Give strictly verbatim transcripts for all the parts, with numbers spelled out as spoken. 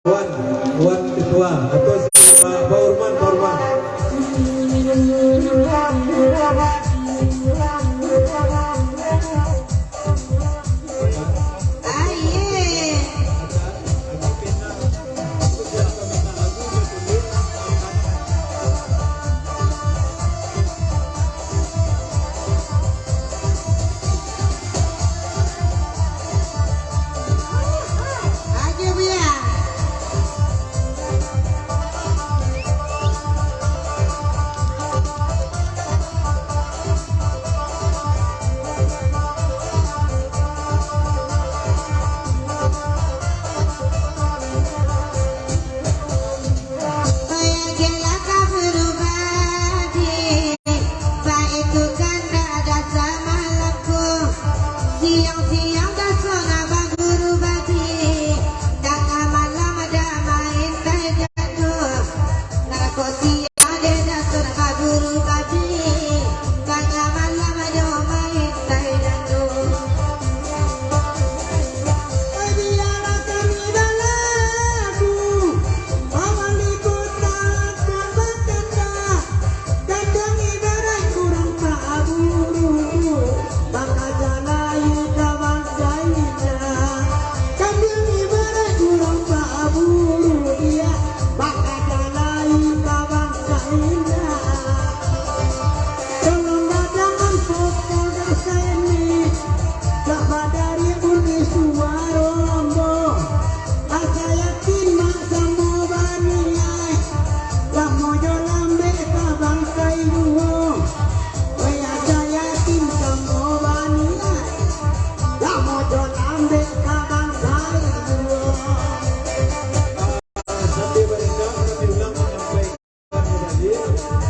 Wan, Wan Ketua, atau Pak, Pak Urman, Pak Urman. Bayagialah kaburu badi, baitu kandak ado samalam ko. Siang-siang daso nak baburu badi, tangah malam ado main tai jando. Nak ko siang dek daso nak baburu badi, tangah malam ado main tai jando. Oi, bialah kami balagu, bawang di kota ka bakanda, kandang ibarat urang paburu, bakaja lai ka bangkai indak. Kandang ibarat urang paburu, iyo, bakaja lai ka bangkai indak. Tolong gadang ampo ka bangkai ni, dak badari bunyi suaro ambo. Asa yakin mak samo baniaik, lamo jo lambek ka bangkai juo. Oi, asa yakin samo baniaik, lamo jo lambek ka bangkai juo. Sambil barendam, kami ulang manyampaikan.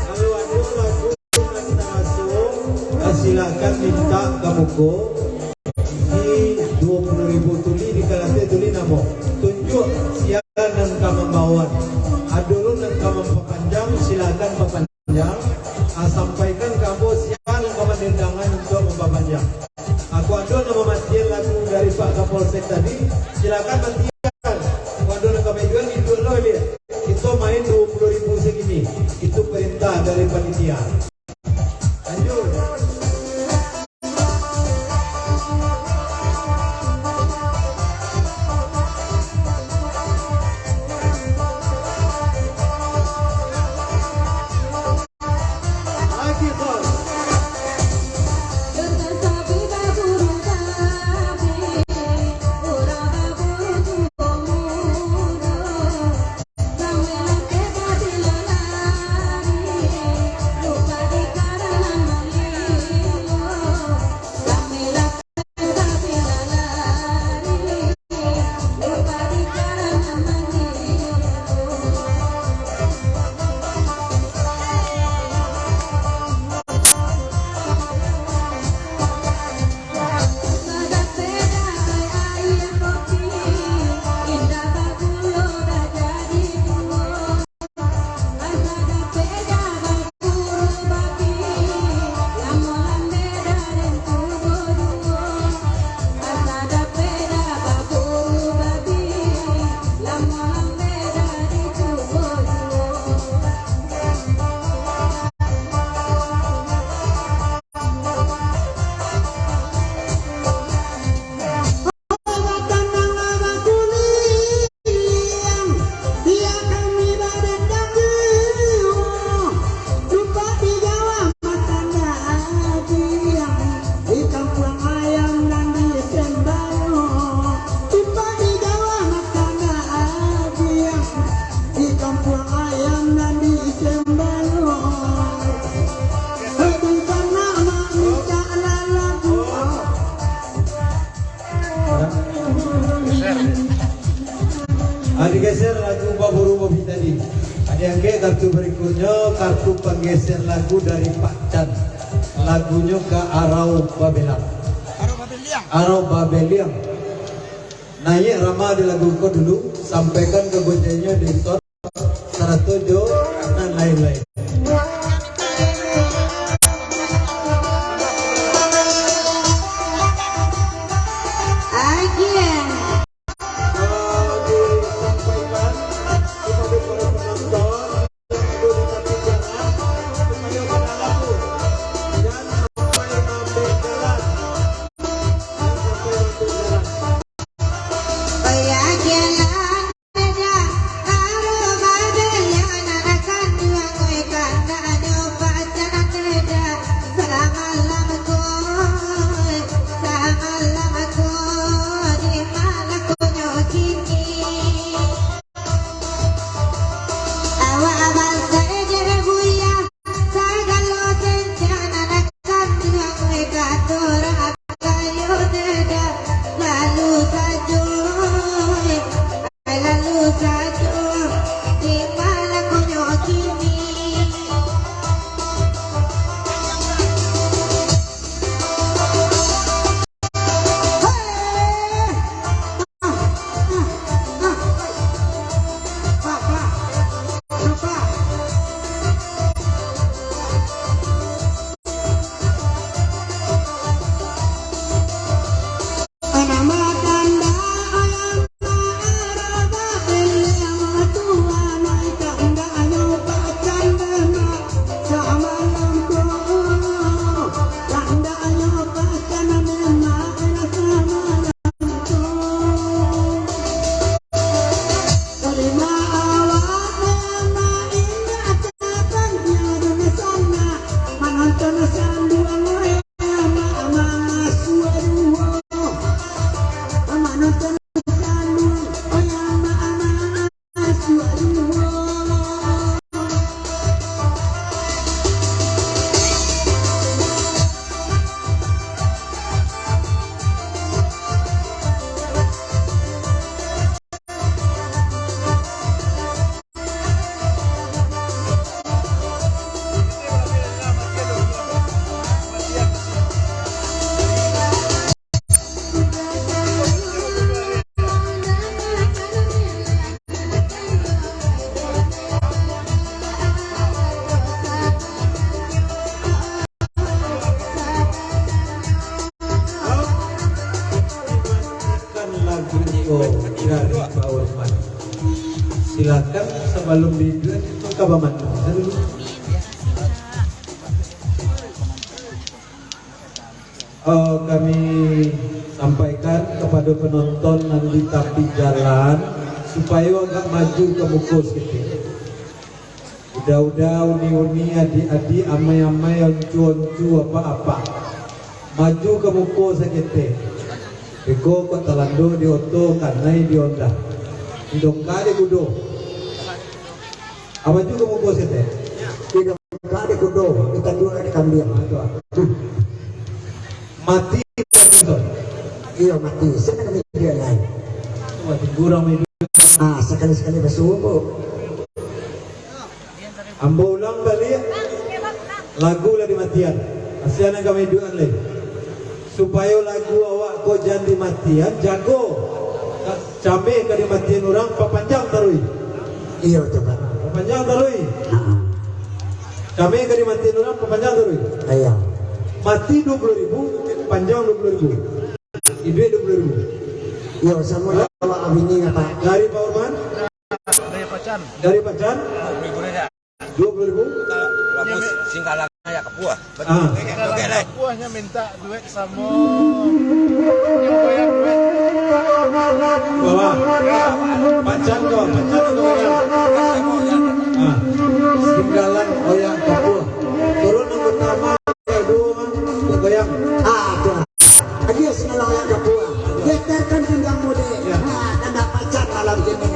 Kalau ado lagu nan taraso, silakan mintak ka muko di duo puluah ribu tuli, di kalantai tuli namo. Tunjuak sia nan ka mambaoan. Ado lo nan ka mampapanjang, silakan papanjang. Ah, sampaikan ka ambo sia nan ka mandandangan untuak mampapanjang. Aku ado nan mamatian lagu dari Pak Kapolsek tadi, silakan matian. Aku ado nan ka majuan, iduik lo dia. Kito main duo puluah ribu sakini. Itu perintah dari panitia. Lanjut. Ah, digeser lagu Baburu Bobi tadi. Ah, diangkek kartu berikutnya, kartu penggeser lagu dari Pak Chan. Lagunyo ka Arau Babelang. Arau Babeliang. Arau Babeliang. Naiak rama di lagu ko dulu, sampaikan ka gojainyo di sound, sarato jo nan lain-lain. Agiah. Kan lagu ko dari Pak Urban. Silakan, sabalum diiduan, itu ka bamantu dulu. Eh, kami sampaikan kepada penonton nan di tapi jalan, supayo agak maju ka muko saketek. Uda-uda, uni-uni, adiak-adiak, amai-amai, oncu-oncu, apak-apak, maju ka muko saketek. Beko kok talando di oto, kanai di onda. Indak ka di kudo. Ah, maju ka muko saketek. Indak ka di kudo, ditanduak di kambiang. Ah, tu, ah. Mati, Pak Samson. Iyo, mati. Siapa nama dia lain? Wah, tunggu urang minum. Ah, sakali-sakali basuo, Bu. Ambo ulang baliak. Lagu lah dimatian. Kasian nan kami duaan lai. Supayo lagu awak ko jan dimatian, jago. Cameh ka dimatian urang, papanjang taruih. Iyo, coba. Papanjang taruih. Ha. Cameh ka dimatian urang, papanjang taruih. Iyo. Mati dua puluh ribu, panjang dua puluh ribu. Iduik dua puluh ribu. Iyo, samo awak abini apa? Dari Pak Urban? Dari Pacan. Dari Pacan? Dua puluh ribu. Bagus, singgalan ya kapuah. Ah. Oke, lah. Kapuahnya minta duit samo. Bawa. Pacan ko, Pacan ko. Ah. Singgalan oyak kapuah. Turun yang pertama, kedua, goyang. Ah, tu. Agiah singgalan oyak kapuah. Getarkan pinggang muda. Ya. Ah, tanda Pacan malam ini.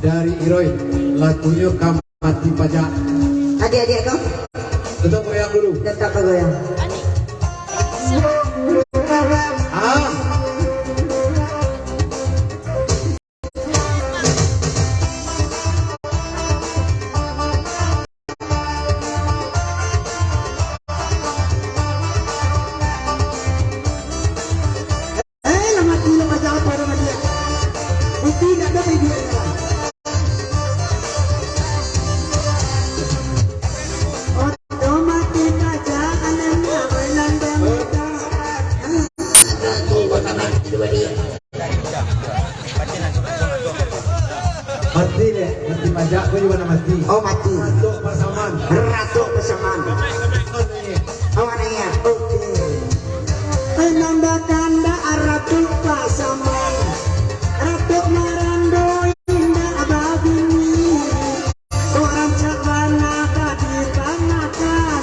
dari Iroy, lagunyo Ka Mati Pajak. Adiak-adiak ko? Tetap goyang dulu. Tetap goyang. Ah. Eh, lah mati lah, macam apa dah mati? Itu indak ado video nya lah. Otomatis aja anaknya benan bermuda. Mati deh, mati majak ko juo nak mati. Oh, mati. Ratok Pasaman. Ratok Pasaman. Awak naiak. Oke. Nanda kanda Ratok Pasaman. Ratok Marando indak babini. Kok rancak bana ka dipangakan.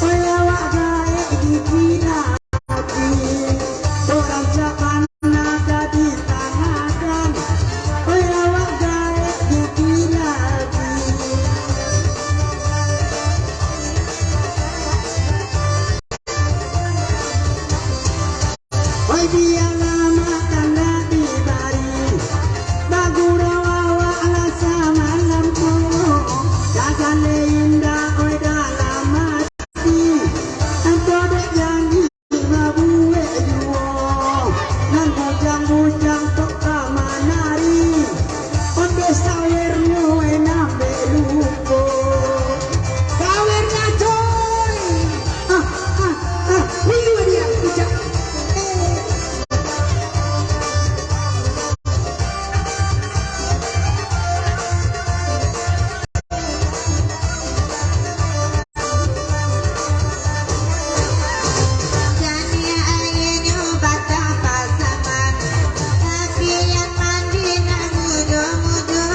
Oi, awak gaek gigi lagi. Kok rancak bana ka dipangakan. Oi, awak gaek gigi lagi. Oi, bialah makan ndak dibari, bagurau awak lah samalam tu. Jajan le indak, oi, dalam ati, anto dek janji babuek juo, nan bujang-bujang tu ka manari. Ondeh sawernyo, eh, nambek luko. Sawernyo, coy. Ah, ah, ah, minggu dia, ujak. Eh. Janiah aia nyo batang pasaman, apian mandi nan mudo-mudo,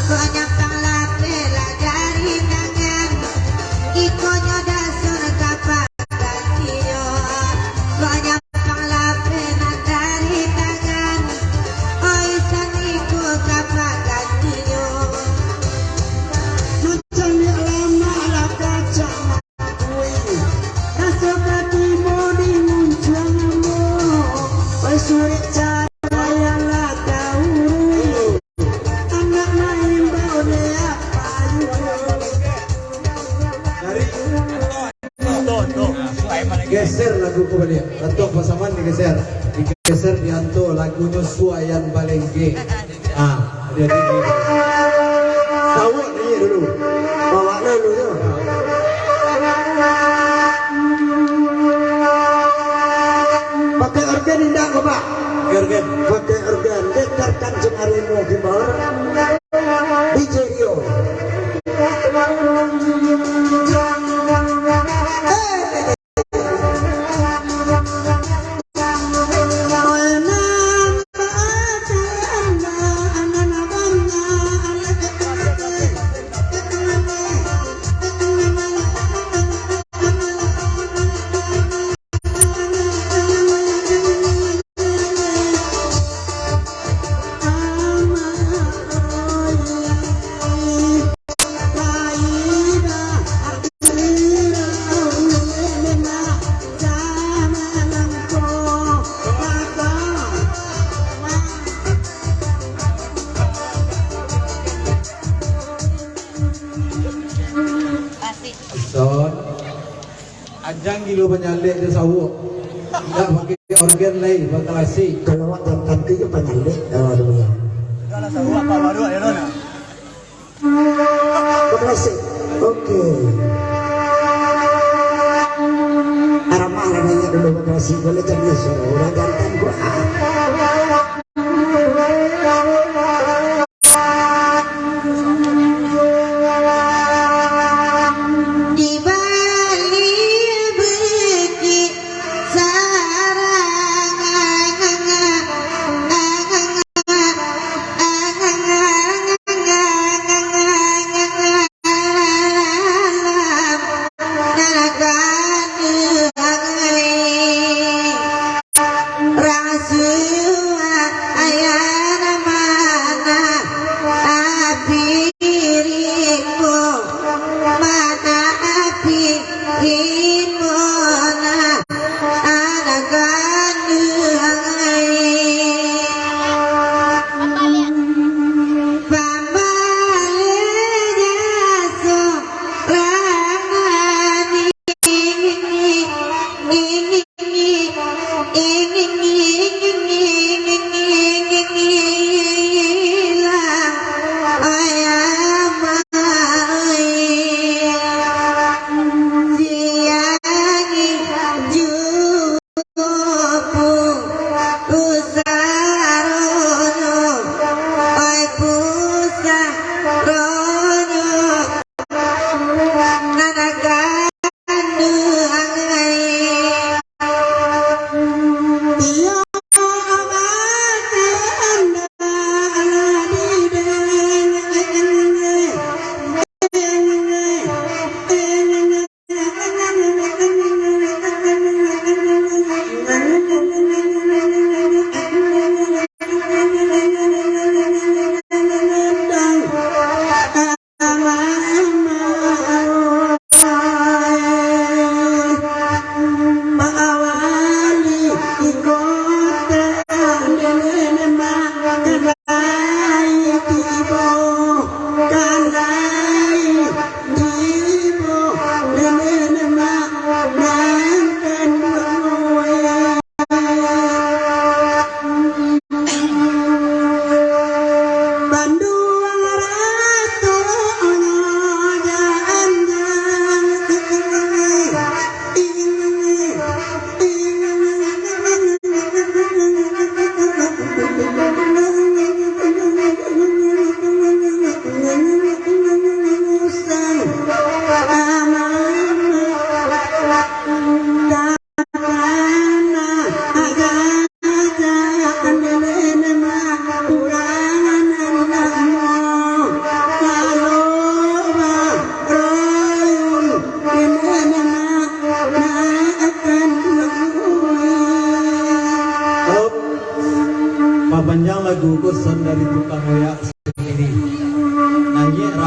kok nyampang lapeh lah dari tangan, ikonyo dasun ka pagantinyo, kok nyampang lapeh nan dari tangan, oi saniko ka pagantinyo. Macam ni lama lah kacang. Raso ka tibo di muncuang ambo, oi surek caro yang lah taurui, anak main bau dek apayu. Dari geser lagu ko baliak, Ratok Pasaman digeser, digeser di Anto, lagunyo Suayan Balengge. Ah, dia, dia, dia. Sawak ni dulu. Bawa dulu tu. Pakai organ indak ko, Pak? Pakai organ. Pakai organ. Getarkan jemari mau di bawah. D J Rio. Eh. Son. Ajang gilo banyalek jo sawok. Indak pakai organ lai, baklasik. Kalau awak jantan tu jo panyalek, oh, dulu ya. Sudahlah sawok, apa baru, ya, Ron? Baklasik. Oke. Aramah lah nanya dulu baklasik, boleh jadi suara orang jantan ko. Di balik bukik sarang, rasu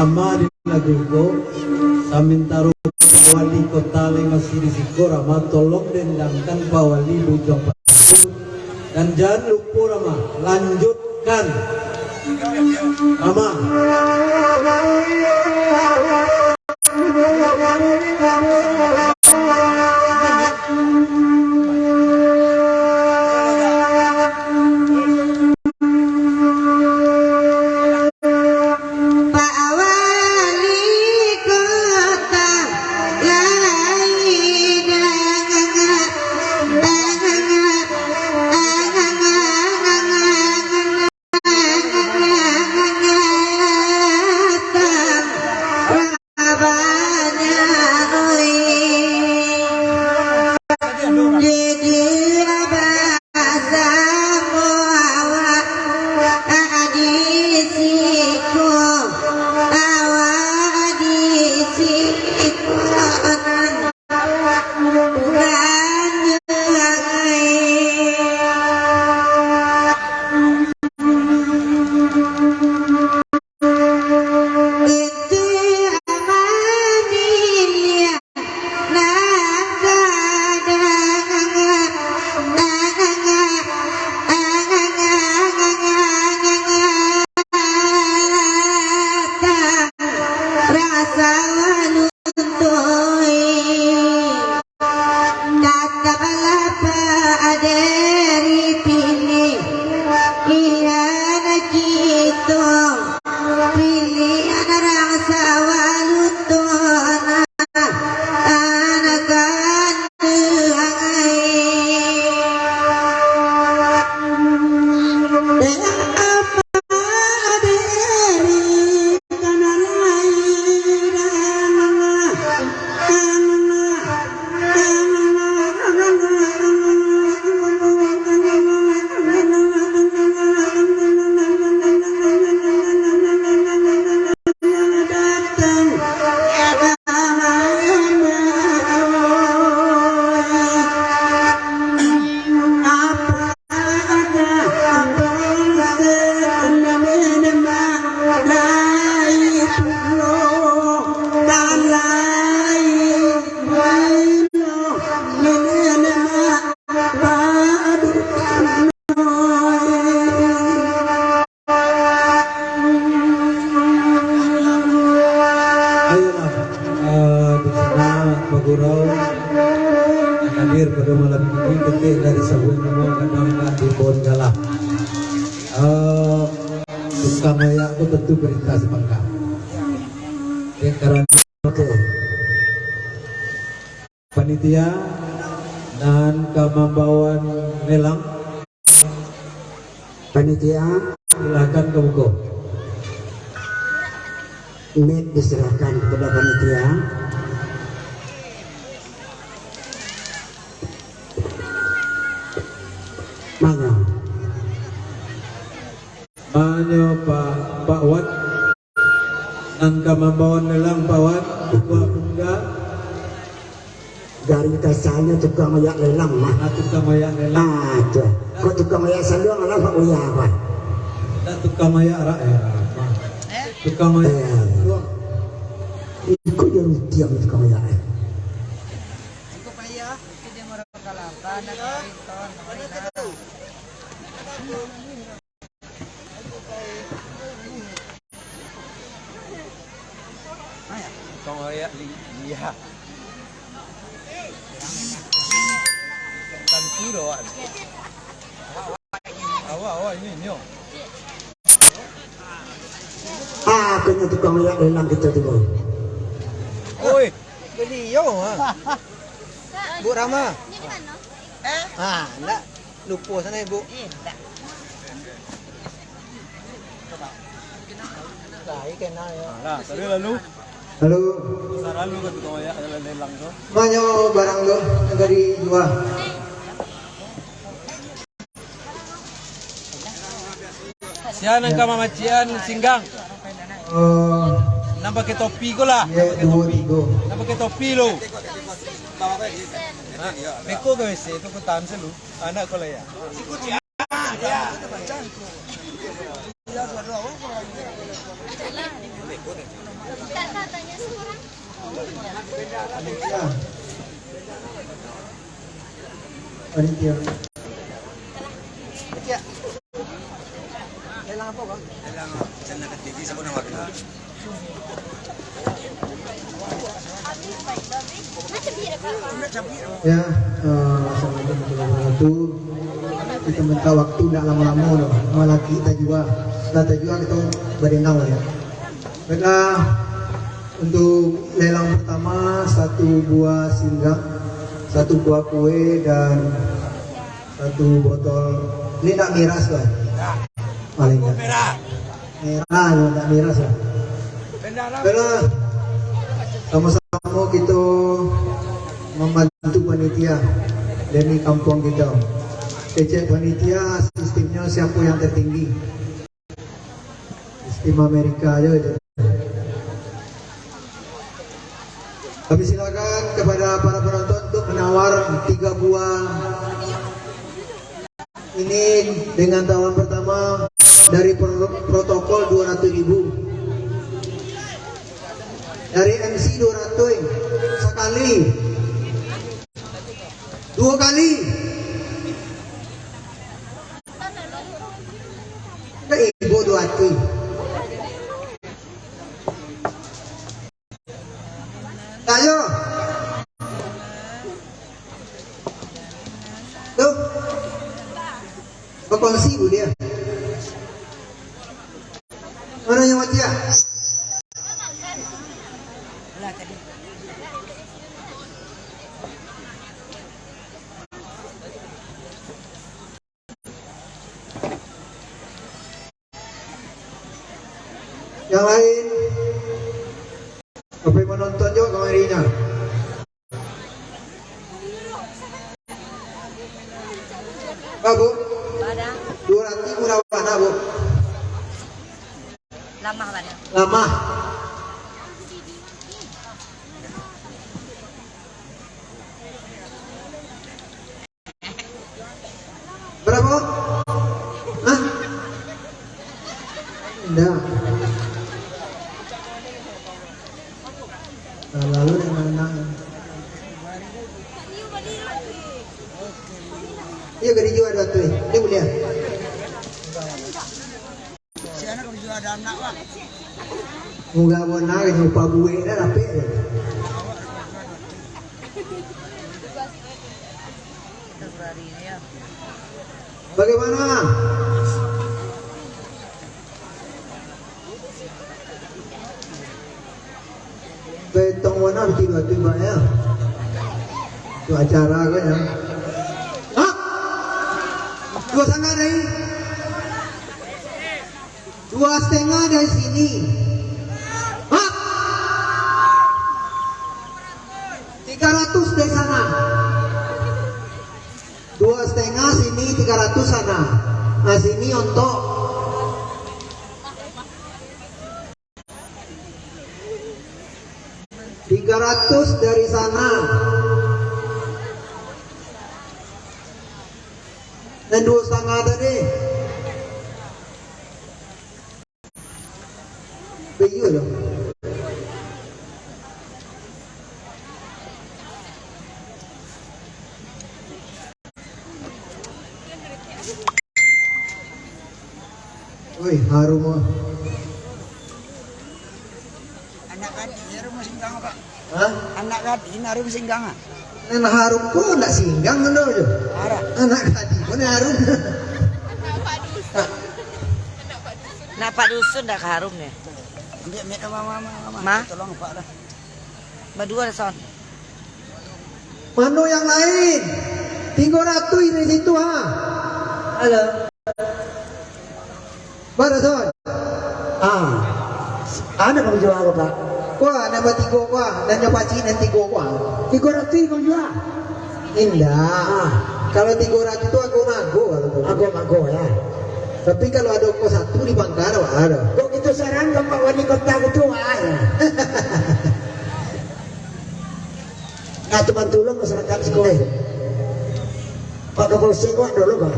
Rama di lagu ko, samintaro wali kota lai masih di siko, Rama tolong dendangkan pawali Bujang Patu. Dan jan lupo Rama, lanjutkan. Rama. Pak Wali Kota, lai danganga, danganga, danganga, danganga, danganga, danganga, danganga, banyak, oi. Jadi, abah samo awak, ah, di siko, awak di siko, nan banyak, oi. Rasa walutoi. Tataplah Pak Deri pilih, pilihan kito, pilihan rang sawaluto, nah, anakan tuangai. Dek Pak Deri. Ayolah, eh, di sinan bagurau hadir pado malam kini, ketek dari sabuah namo gadang nak dibawan galah. Eh, tukang oyak tu tantu barita sapangka. Dek karano tu, panitia nan ka mambawan lelang. Panitia, silakan ka muko. Mic diserahkan kepada panitia. Mangga. Manyo Pak, Pak Wan, nan ka mambawan lelang, Pak Wan, buah bunga. Dari kasanyo tukang oyak lelang mah. Ah, tukang oyak lelang. Ah, tu. Kok tukang oyak saluang alah Pak Uya apa? Tak tukang oyak rak, eh, apa? Tukang oyak saluang. Iko jo rutiang tukang oyak, eh. Tukang oyak li-, iya. Tantu doh, awak. Awak, awak, inyo, inyo. Ah, akhirnyo tukang oyak lelang kito tibo. Oi, baliau, ha. Bu Rama. Ah, ndak. Lupo sanai, Bu. Lai kenal, yo. Alah, tadi lalu. Halo. Saralu kan tukang oyak lelang tu. Manyo barang tu nan ka dijual. Sia nan ka mamacian singgang. Oh. Nan pakai topi ko lah. Iya, duo, tigo. Nan pakai topi lo. Ha, beko ka W C tu, ko tahan selu. Anak ko lah, ya. Iya, sudah. Panitia. Panitia. Ya, eh, assalamualaikum warahmatullahi wabarakatuh. Kita minta waktu ndak lamo-lamo doh. Malaki tajua, lah tajua kita badenau ya. Baiklah, untuk lelang pertama, satu buah singgah, satu buah kue, dan satu botol. Ini ndak miras lah. Paling ndak. Merah. Merah, ya, ndak miras lah. Baiklah, sama-sama kita membantu panitia demi kampung kita. Kecek panitia, sistemnya siapa yang tertinggi. Sistem Amerika aja itu. Kami silakan kepada para penonton untuk menawar tiga buah ini dengan tawaran pertama dari pro- protokol dua ratus ribu. Dari M C dua ratus sekali. Dua kali. Dah ibu dua tu. Ayo. Tuh. Berkongsi bu dia. Mana yang mati ya? Yang lain, sampai menonton juga kemarinnya. Babu, dua ratus murah mana bu? Lamah banyak. Lamah. Berapa? Hah? Indak. Nah, lalu yang anak. Iya, gari jual dua tu. Dia boleh. Muka bona ka nyo upa buek dah dapek tu. Bagaimana? Betong warna bikin batu banyak. Tu acara kan ya. Hah? Dua sanga dari? Dua setengah dari sini. Hah? Tiga ratus dari sana. Dua setengah sini, tiga ratus sana. Nah, sini ontok. Tiga ratus dari sana. Dan dua setengah tadi. Baiyo lah. Oi, harum ah. Anak gadih, harum singgang, Pak. Hah? Anak gadih, harum singgang, ah. Nan harum ko ndak singgang tu doh. Anak gadih ko nan harum. Nak Pak Dusun dah harum ni. Ambil mic mama, mama, mama. Ma? Tolong Pak lah. Badua lah, Son. Mano yang lain? Tigo ratuih dari situ, ha. Halo. Bara, Son? Ah. Ado ka manjua ko, Pak? Kuah, nan batigo kuah, nan nyo pacik nan tigo kuah. Tigo ratuih ka manjua? Indak. Ah. Kalau tigo ratuih tu ago mago kalau tu. Ago mago, ya. Tapi kalau ado ko satu di pangka, ado. Kok gitu saran ka Pak Wali Kota gitu, ah, ya. Nah, tu bantu ulun masyarakat siko. Pak Kapolsek awak dulu, Pak.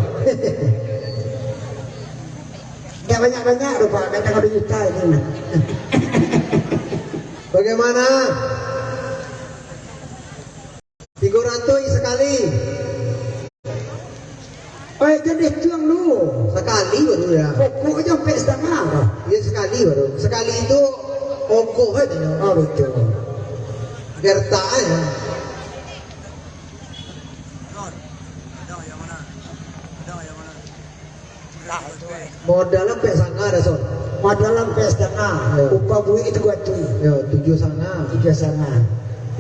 Ndak banyak-banyak tu, Pak. Kadang ado juta ini, nah. Bagaimana? Oi, jadi tuang lu. Sakali baru ya. Pokok aja sampai setengah lah. Ya, sakali baru. Sakali itu ogoh aja. Oh, betul. Gertak aja. Modal ampek sanga dah, Son. Modal ampek satangah. Yo. Upah buik itu dua tui. Yo, tujuah sanga. Tujuah sanga.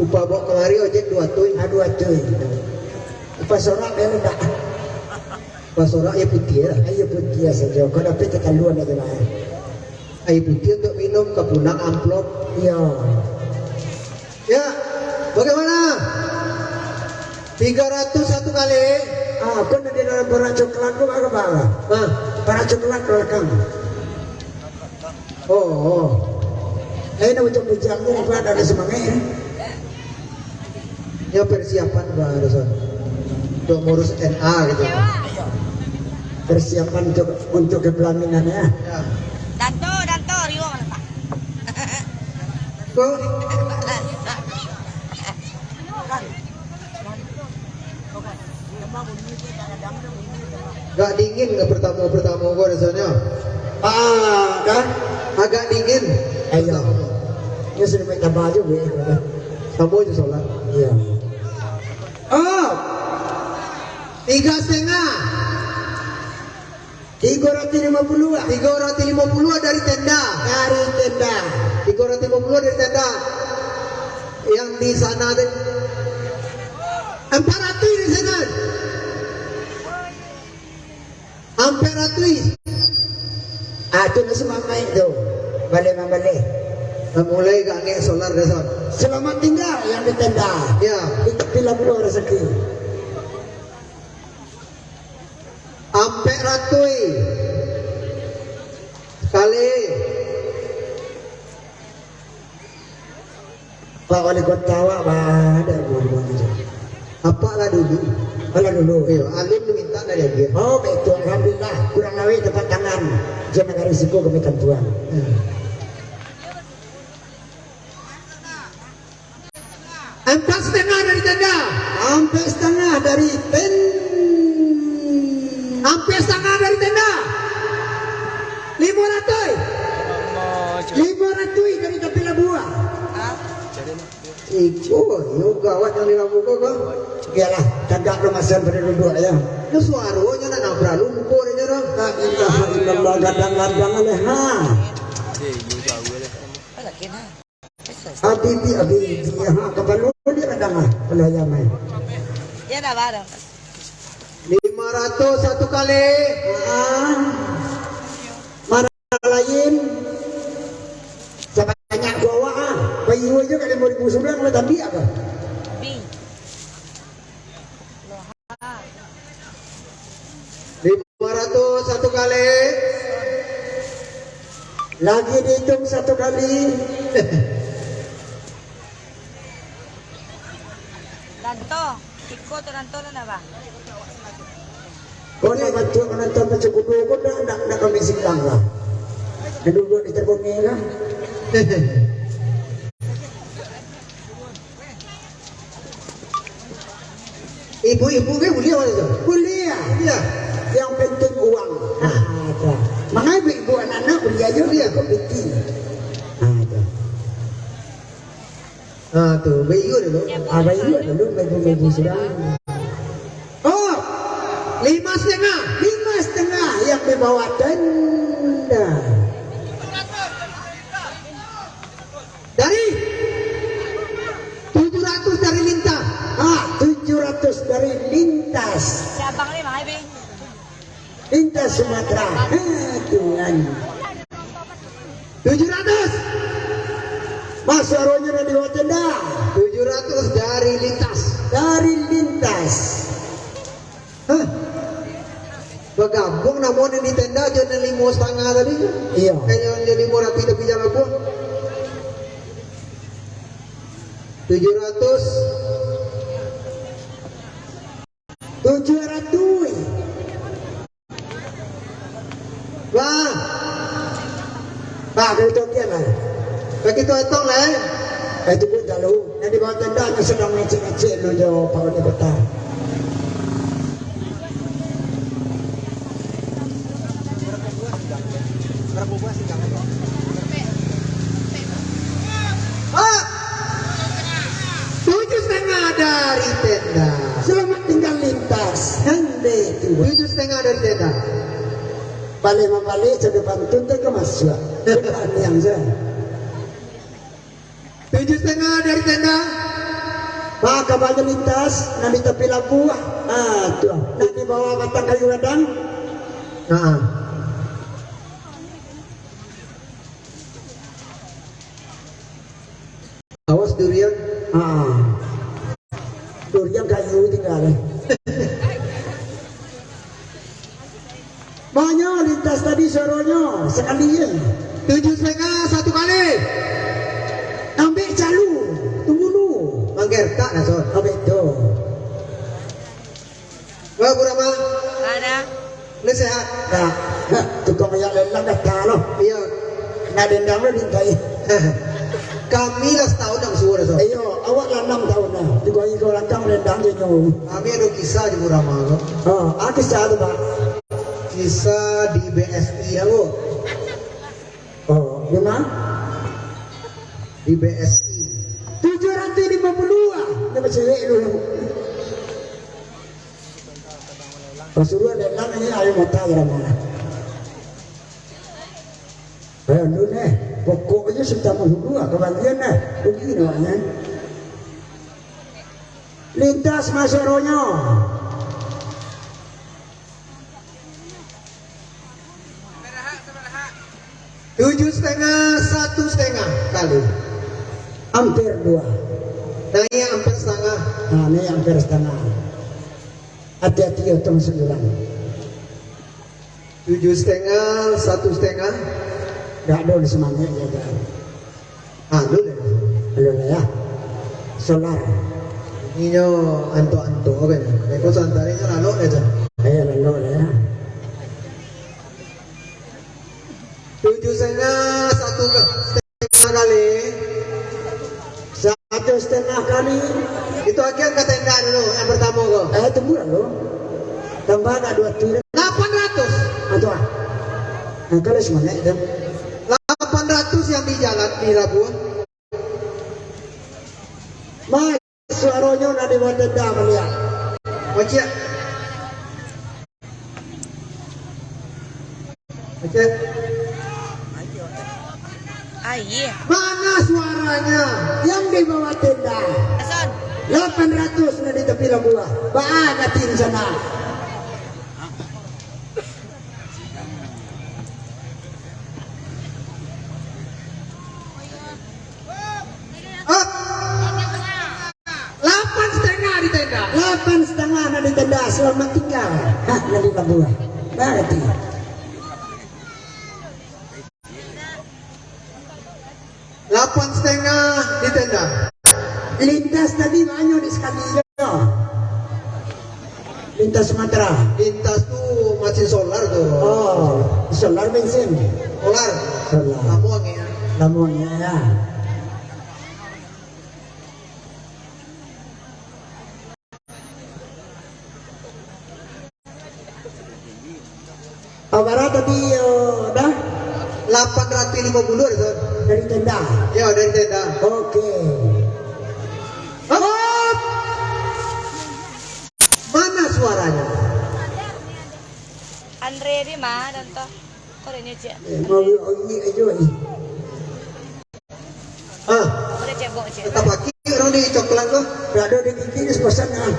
Upah bawok kamari ojek dua tui. Ah, dua tui. Upah sorak dia minta. Upah sorak aia putiah lah. Aia putiah sajo. Kau dapek kataluan aja lah. Aia putiah untuk minum, ka pulang amplop. Iyo. Ya, bagaimana? Tiga ratus satu kali. Ah, aku nak di dalam barang coklat tu, apa, apa? Hah? Barang coklat belakang. Oh, oh. Eh, nak bujang-bujang tu, apa, ada semangat, ya? Ya, persiapan, Pak Harusan. Untuk ngurus N A gitu. Persiapan untuk, untuk kepelaminan, ya. Ya. Danto, danto, riwang, Pak. Kok? Gak dingin ke pertama-pertama gua rasanya? Ah, kan? Agak dingin. Ayo. Ini sudah main tambah aja, gue. Sama aja solat. Iya. Oh, tiga setengah. Tiga ratus lima puluh, ah. Tiga ratus lima puluh dari tenda. Dari tenda. Tiga ratus lima puluh dari tenda. Yang di sana tu. Empat ratus di sana. Empat ratus. Ah, tu nasi mamai tu. Balik mambaleh. Dah mulai gak angek solar dah, Son. Selamat tinggal yang di tenda. Ya. Di tepi labuah rezeki. Ampek ratuih. Sakali. Pak Wali Kota awak badak buang-buang aja. Apak lah dulu. Alah dulu. Iyo, alun tu minta dari dia. Oh, betul. Alhamdulillah. Kurang lawik tempat tangan. Jangan ada risiko kami tuan. Hmm. Empat setengah dari tenda. Empat setengah dari ten-, empat setengah dari tenda. Lima ratus. Lima ratus dari tapi labuah. Iko, yo gawat yang di labuah ko, ko. Iyalah, tagak lo masa pada duduk ya. Yo suaronyo nak nabrak lu muko dia dah. La ilaha illallah, gadang-gadang leh, ha. Habibi, habibi, ha, kapalo dia kadang, ah, kalau ayam, eh. Ya dah, barang. Lima ratus satu kali. Ah. Mana lain? Sabanyak tu awak, ah. Bayu aja kada mau ribu sebelah, kalau tapi apa? Bi. Lima ratus satu kali. Lagi dihitung satu kali. Danto, iko tu danto tu napa? Kau nak bantu penonton macam kudu, kau nak, nak, nak kami silang lah. Duduk di terbunyi lah. Ibu-ibu ke buliah awak tu? Buliah. Buliah. Yang penting uang. Nah, ada. Mangko ibu-ibu anak-anak buliah aja buliah kok piti. Nah, ada. Ah, tu, bayu dulu. Ah, bayu dulu, bayu-bayu sudah. Oh, lima setengah. Lima setengah yang dibawa tenda. Dari tujuh ratus dari Lintas. Ah, tujuh ratus dari Lintas. Siapa ni, Bang Abi? Lintas Sumatera. Heh, Tuhan. Tujuh ratus. Mas, suaranya dari bawah tenda. Tujuh ratus dari Lintas. Dari Lintas. Hah? Bagabung namo nan di tenda jo nan limo satangah tadi. Iyo. Kayak yang limo ratus tapi jalan pun. Tujuh ratus. Tujuh ratus. Wah. Pak, dari Tokyo lah. Bagi tu etong lah, eh. Eh, tunggu dulu. Yang di bawah tenda yang sedang ngecek-ngecek dulu jo Pak Wali Kota. tenda. Selamat tinggal lintas. Hande tu. Tujuh setengah dari tenda. Balik mambalik, cari pantun tu ka masuak. Bukan yang saya. Tujuh setengah dari tenda. Maka banyak lintas, nan di tapi labuah. Ah, tu. Nan di bawah batang kayu gadang. Nah. Awas durian. Ah. Durian kayu tinggal. Banyak lintas tadi suaronyo, sakali je. Tujuh setengah, satu kali. Ambek calu, tunggu lu. Manggertak dah, Son. Ambek tu. Wah, Bu Rama. Ada. Lu sehat? Nah, tukang minyak lelang dah tahu loh. Iya. Nak dendam lu, Din, kai. Kami lah setahun yang suruh, Son. Iyo, awak lah enam tahun lah. Juga iko langkang rendang je nyo. Kami ada kisah di Bu Rama tu. Oh, ah, kisah tu, Pak? Kisah di B S I, ya, Bu? Oh, di mana? Di B S I. Tujuh ratus lima puluh ah. Dia macam cewek dulu. Rasulullah lelang ni ayo mata je ramai. Eh, lu neh, pokoknyo sudah mahulu lah, kabagian lah. Rugi ni awaknyo. Lintas masuak rohnyo. Tujuh setengah, satu setengah kali. Hampir dua. Naik hampir setengah. Nah, naik hampir setengah. Hati-hati, untung sembilan. Tujuh setengah, satu setengah. Dak ado di semangat ya, dah. Ah, lu lah. Lu lah ya. Solar. Inyo antok-antok kan. Eko santai inyo lalok lah tu. Eh, lalok lah ya. Tujuh setengah, satu ke-, setengah kali. Satu setengah kali. Itu agian ka tenda dulu, yang pertama ko. Eh, tunggu dulu. Tambah nak dua tu. Lapan ratus. Ah, tu ah. Nah, kalau semangat tu. Lapan ratus yang di jalan, di labuah. Mas, suaronyo nak dibuat tenda maliak. Kocek. Kocek. Ah, iya. Mana suaranya yang di bawah tenda? Hasan. Lapan ratus nak di tepi labuah. Baa ka tim sana. Ah. Lapan setengah di tenda. Lapan setengah nak di tenda, selamat tinggal. Hah, nak di labuah. Berarti. Lapan setengah di tenda. Lintas tadi banyak di sekali je. Lintas Sumatera. Lintas tu masih solar tu. Oh, solar bensin. Solar. Solar. Lamo angin, ya. Lamo angin, ya. Ah, bara tadi, eh, dah? Lapan ratus lima puluh dah, Son. Dari tenda? Ya, dari tenda. Oke. Hop! Mana suaranya? Andre di mana, Tante? Kok ada nyecek? Eh, mau ongik aja ni. Ah. Boleh cebok, cek. Tetap aki orang di coklat tu. Dak ada di gigi ni sepasang, ah.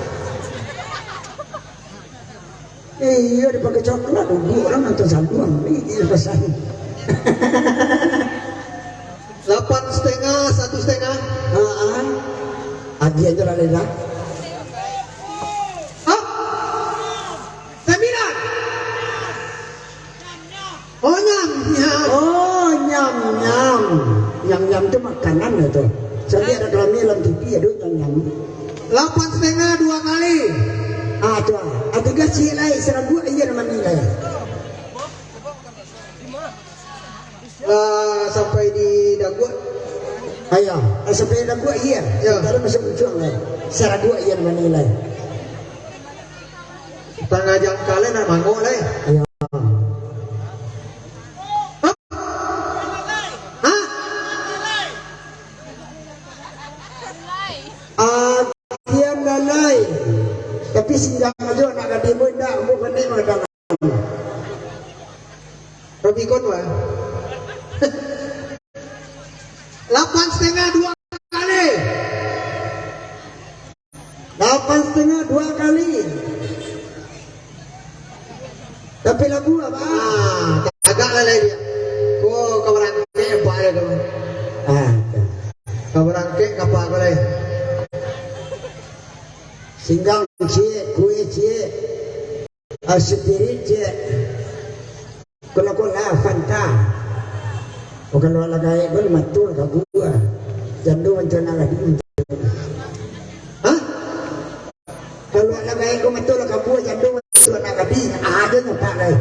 Eh, iya, dipakai coklat, dulu orang nonton saluang, ini dia pesan. Lapan setengah, satu setengah. Ah, ah. Agi aja lah, Lena. Hah? Sembilan. Oh, nyam-nyam. Oh, nyam-nyam. Nyam-nyam tu makanan lah tu. Sampai ada kami dalam T V, aduh, nyam-nyam. Lapan setengah dua kali. Ah, tu ah. Ah, tiga cik lai, serabuak iya nama ni lai. Lah, sampai di daguak. Ayo, ah, sampai di daguak iya. Ya. Kalau masuk ujung lai. Serabuak iya nama ni lai. Tangah jangka lai nak mangok lai. Ayo. Hah? Hah? Agian lalai. Lapan setengah dua kali. Lapan setengah dua kali. Tapi lagu apa? Ah, tagak lah lai dia. Ko ka barangkek apa dia tu? Ah, ka barangkek ka apa ko lai? Singgang ciek, kue ciek. Ah, spirit ciek. Kola-kola, Fanta. Oh, kalau lah gaek ko, mato lah kabua. Jando mancana lagi. Hah? Kalau lah gaek ko, mato lah kabua, jando mancana lagi. Ah, aja nampak lai.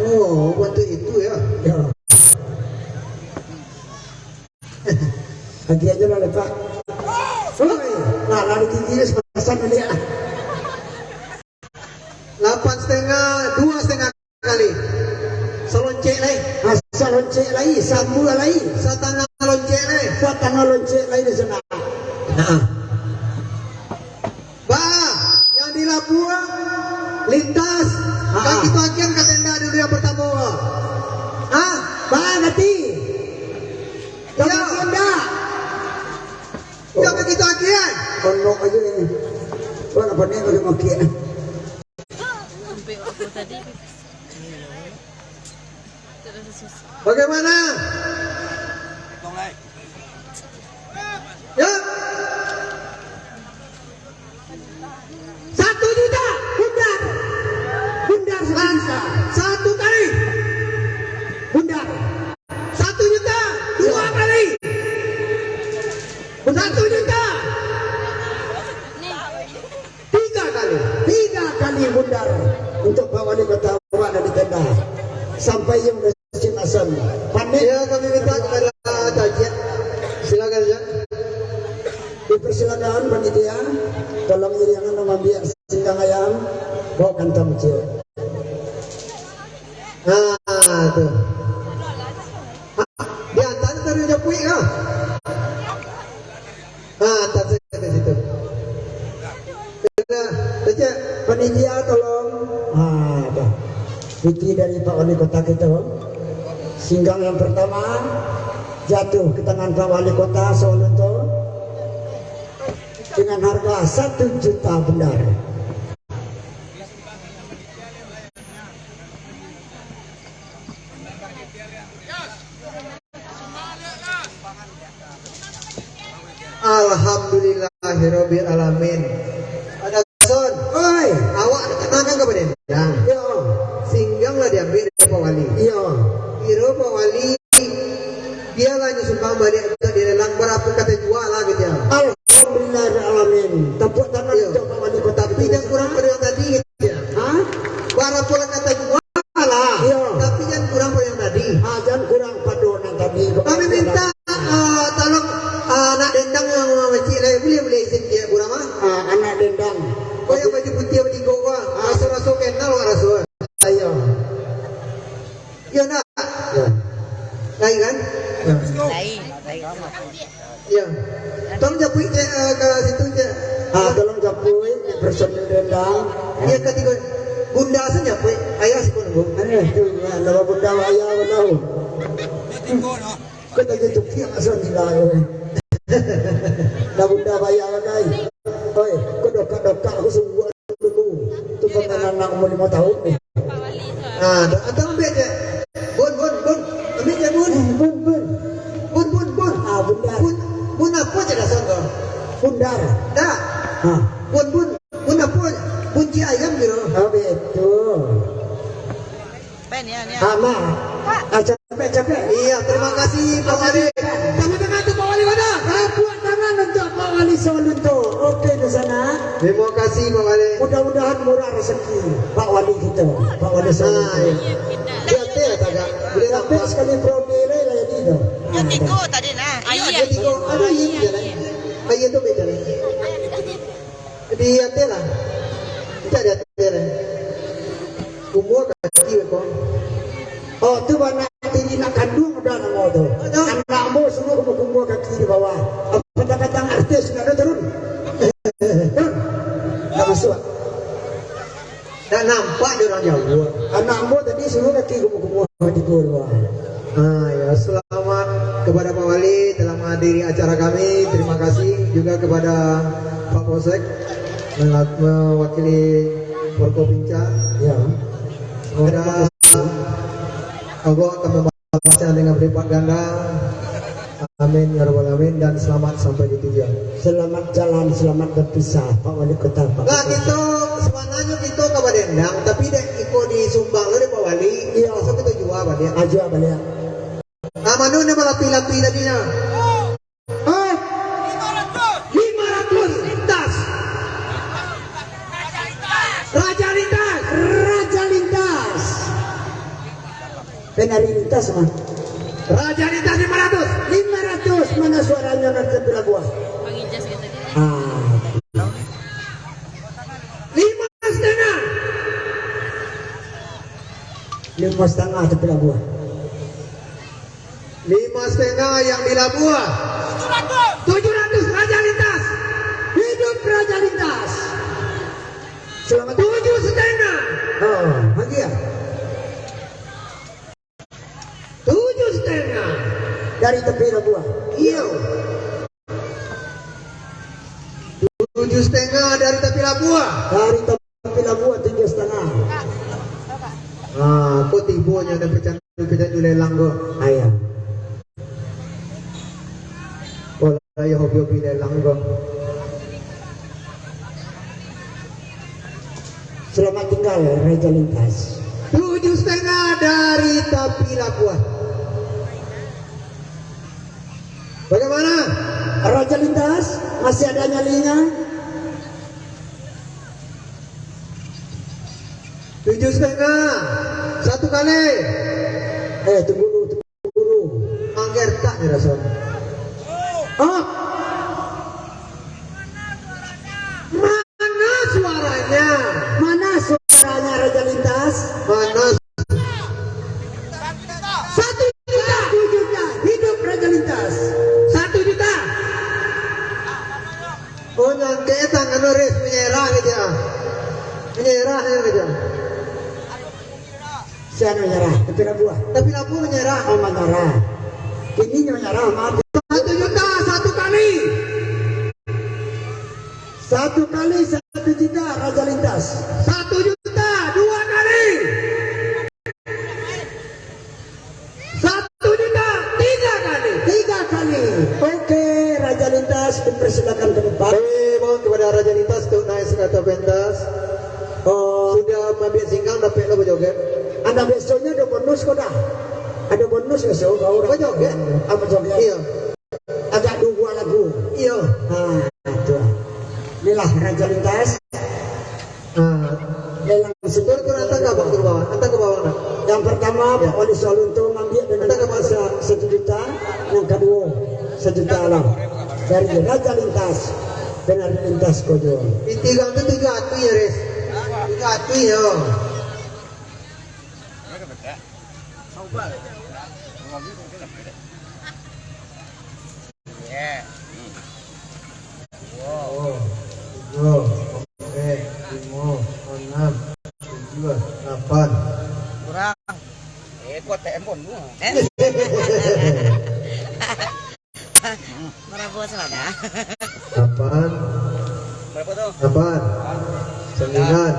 Oh, buat tu itu ya. Ya. Lagi aja lah, Pak. Oi, lah, lah di tinggi, sepasang baliak lah. Lapan setengah, dua setengah kali. Saloncek lai. Ah, saloncek lai, sambua lai. Satangah loncek lai. Satangah loncek lai di sana. Nah. Ba, yang di Labuah, lintas. Ah. Kan kita agian ka tenda dulu yang pertama, ba. Hah? Ba, nanti. Iya. Ka tenda. Jangan kita agian. Onok aja ini. Wah, apa ni bagi makian? Sampai waktu tadi. Bagaimana? Ya. Satu juta, bundar. Bundar satu juta. Satu kali. Bundar. Satu juta, dua kali. Satu juta. Tiga kali. Tiga kali bundar untuk Pak Wali Kota awak dari tenda. Sampai yang Cik Hasan. Pamit. Ya, kami minta kepada Tajik. Silakan, Cik. Dipersilakan panitia, tolong iringan mambiak singgang ayam, bawa kantong kecil. Nah, tu. Ha, di antara tadi japuik kah? Ha, tak saya di situ. Kena, kecek. Panitia tolong. Ha, dah. Piti dari Pak Wali Kota kita. Singgang yang pertama jatuh ke tangan Pak Wali Kota Sawalunto dengan harga satu juta bundar. Alhamdulillahirabbil alamin. Ada son. Oi. Awak nak tangan ka Padendang. Yo. Singgang lah diambil dari Pak Wali. Yo. Kiro Pak Wali, dia lah nyo sumbang baliak untuak dilelang, barapo kata jua lah gitu ya. Alhamdulillahirabbil alamin. Tepuk tangan. Yo. Untuak Pak Wali Kota. Tidak kurang dari yang tadi gitu ya. Hah? Barapo lah kata jua lah. Iyo. Tapi jan kurang pado yang tadi. Ah, jan kurang pado nan tadi. Kami minta, ah, tolong, ah, anak dendang yang mamancik lai. Buliah, buliah izin dia, Burama? Ah, anak dendang. Oh, yang baju putih, baju tinggi, wah. Ah. Raso-raso kenal, wah, raso. Ayo. Iyo, nak? Iyo. Lain, kan? Iyo. Lain, lain. Iyo. Tolong japuik, cek, eh, ka situ, cek. Ah, tolong japuik, personil dendang. Iyo, katigo. Bunda sajo japuik, ayah siko nunggu. Aneh tu, nama bunda ayah tahu. Kau tak gitu kiak asal gila, eh. Dah bunda bayar, kan? Oi, kau dokak-dokak aku sungguh dulu. Tu kan anak umur lima tahun ni. Ah, dah, atau ambil je. Bun, bun, bun. Ambil je, bun. Eh, bun, bun. Bun, bun, bun. Ah, bundar. Bun, bun apa je dah sangka? Bundar. Dah. Ha. Bun, bun. Bun apa? Bun cik ayam kira. Ah, betul. Pen, ya, ya. Ama. Ah, capek, capek. Iya, terima kasih, Pak Wali. Tepuk tangan untuk Pak Wali mana? Tepuk tangan untuk Pak Wali Sawalunto. Oke, di sana. Terima kasih, Pak Wali. Mudah-mudahan murah rezeki Pak Wali kita, Pak Wali Sawalunto. Ah, iya. Di atas lah tagak. Boleh tapi nampak. Sekali promo ni lah jadi tu. Yang tiga tadi nah. Ah, iya. Yang tiga. Ada yang jalan. Ah, iya tu beda lah. Di ateh lah. Mintak di ateh lah. Kumua kaki beko. Oh, tu anak tiri nak kanduang udah namo tu. Anak ambo suruah kumua-kumua kaki di bawah. Apa datang artis nak ada turun? Turun. Tak masuk. Tak nampak dia orang jauh. Anak ambo tadi suruah kaki kumua-kumua di bawah. Ah, ya, selamat kepada Pak Wali telah menghadiri acara kami. Terima kasih juga kepada Pak Polsek mela-, mewakili Forkopimca. Ya. Semoga, Allah akan membalasnya dengan berlipat ganda. Amin ya rabbal alamin, dan selamat sampai di tujuan. Selamat jalan, selamat berpisah, Pak Wali Kota, Pak Lah, Kota. Kito sabananyo kito ka badendang, tapi dek iko disumbang lo dek Pak Wali. Iya. Masa kito jua baliak. Aja baliak. Ah, mano ni balapih-lapih tadi nyo? Ah, lima ratus. Lintas. Raja Lintas. Raja Lintas. Penari Lintas mah. Raja Lintas lima ratus. Lima ratus, mana suaranya nanti pelabuah? Ah. Lima setengah. Lima setengah tu pelabuah. Lima setengah yang di Labuah. Tujuh ratus Raja Lintas. Hidup Raja Lintas. Selamat. Tujuh setengah. Oh, lagi ya? Tujuh setengah. Dari tepi Labuah. Iyo. Tujuh setengah dari tepi Labuah. Dari tepi Labuah tujuh setengah. Ah, kok tibo nyo ado pecandu-pecandu lelang ko? Ayah. Kok lah yo hobi-hobi lelang ko? Selamat tinggal, Raja Lintas. Tujuh setengah dari tapi Labuah. Bagaimana? Raja Lintas, masih ada nyalinya? Tujuh setengah. Satu kali. Eh, tunggu dulu, tunggu dulu. Angger tak ni raso. Ah. Mana suaranya? Mana suaranya Raja Lintas? Mana? Satu juta. Satu juta. Hidup Raja Lintas. Satu juta. Oh, nyangke tangan Res menyerah aja. Menyerah aja. Siapa menyerah? Tapi Labuah. Tapi Labuah menyerah. Oh, menyerah. Ini menyerah, mati. Satu juta satu kali. Satu kali satu juta, Raja Lintas. Satu juta dua kali. Satu juta tiga kali. Tiga kali. Oke, Raja Lintas, dipersilakan ke depan. Kami mohon kepada Raja Lintas untuk naik ke atas pentas. Oh. Sudah maambiak singgang, dapek lo bajoget. Anda besoknya ada bonus kok dah. Ada bonus besok, kau orang. Bajoget? Ah, bajoget. Iya. Agak duo buah lagu. Iyo. Ha, tu. Inilah Raja Lintas. Ha. Lelang. Turun, turun, hantar ka bawah, turun bawah. Hantar ka bawah, nak. Yang pertama, ya. Pak Wali Solunto ngambil dengan harga satu juta. Yang kedua, sejuta lah. Dari Raja Lintas. Benar Lintas Kojo. Di tiga tu tiga atu ya, Res. Tiga atu ya. Oh, duo, opat, limo, anam, tujuah, lapan. Kurang. Eh, kuat T M pun. Eh. Berapa salah dah? Lapan. Berapa tu? Lapan. Sembilan.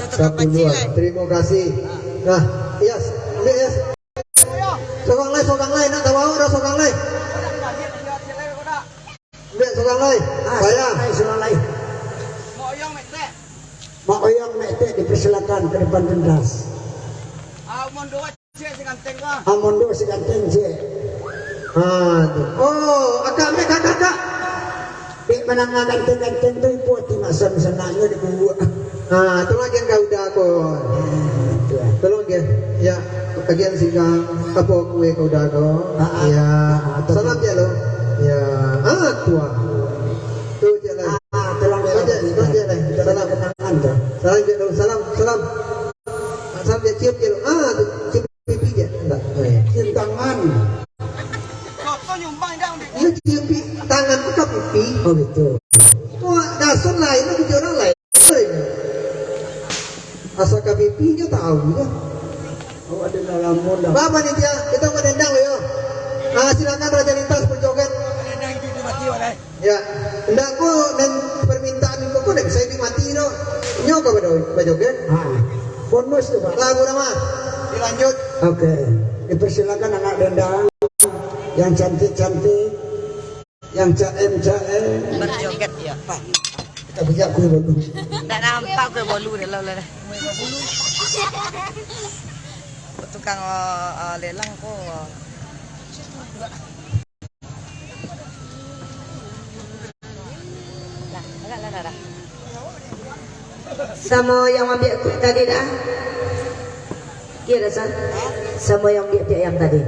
Sepuluh. Terima kasih. Nah, yes. Ambil, yes. Sorang lai, sorang lai, nak tahu dah sorang lai. Ambil sorang lai. Ah, bayar. Sorang lai, sorang lai. Mak Oyong Metek. Mak Oyong Metek dipersilakan ke depan pentas. Ah, Mondo si ganteng ka. Ah, Mondo si ganteng, cek. Ah, tu. Oh, akak ambil kakak, kak. Dek manangah ganteng-ganteng tu, ipo ti masan sanaknyo dibubuak. Ah, tolong agian ka Uda ko. Ah, tu lah. Tolong agian. Ya, agian singgang, apo kue ka Uda ko. Ah, ah. Ya. Ah, tu. Salam je lo. Ya. Ah, tu lah. Tu je lah. Ah, tolong je. Tolong je, tolong je lah. Salam. Kenangan tu. Salam je lo. Salam, salam. Salam je, cium je lo. Ah, tu, cium. Pipi je? Enggak. Oh, iya. Cium tangan. Contoh nyumbang dah, Dik. Iya, cium pi-, tangan tu ka pipi. Oh, gitu. Wah, dasar lain, tu orang lain. Asal ka pipi, dia tahu je. Oh, ada dalam mall dah. Bapak panitia, kita mau dendang, yo. Ah, silakan Raja Lintas berjoget. Ya, ndak ko nan permintaan ko, ko ndak bisa iduik mati doh. Nyo ka bado-, bajoget. Ha. Bonus tu, Pak. Lagu nama? Dilanjut. Oke. Dipersilakan anak dendang yang cantik-cantik, yang caem-caem. Berjoget ya. Pak, kita bijak kue bolu. Ndak nampak kue bolu dalam lah. Tukang, eh, eh, lelang ko. Samo yang maambiak kuek tadi dah? Iyo dah, San? Samo yang maambiak piak ayam tadi?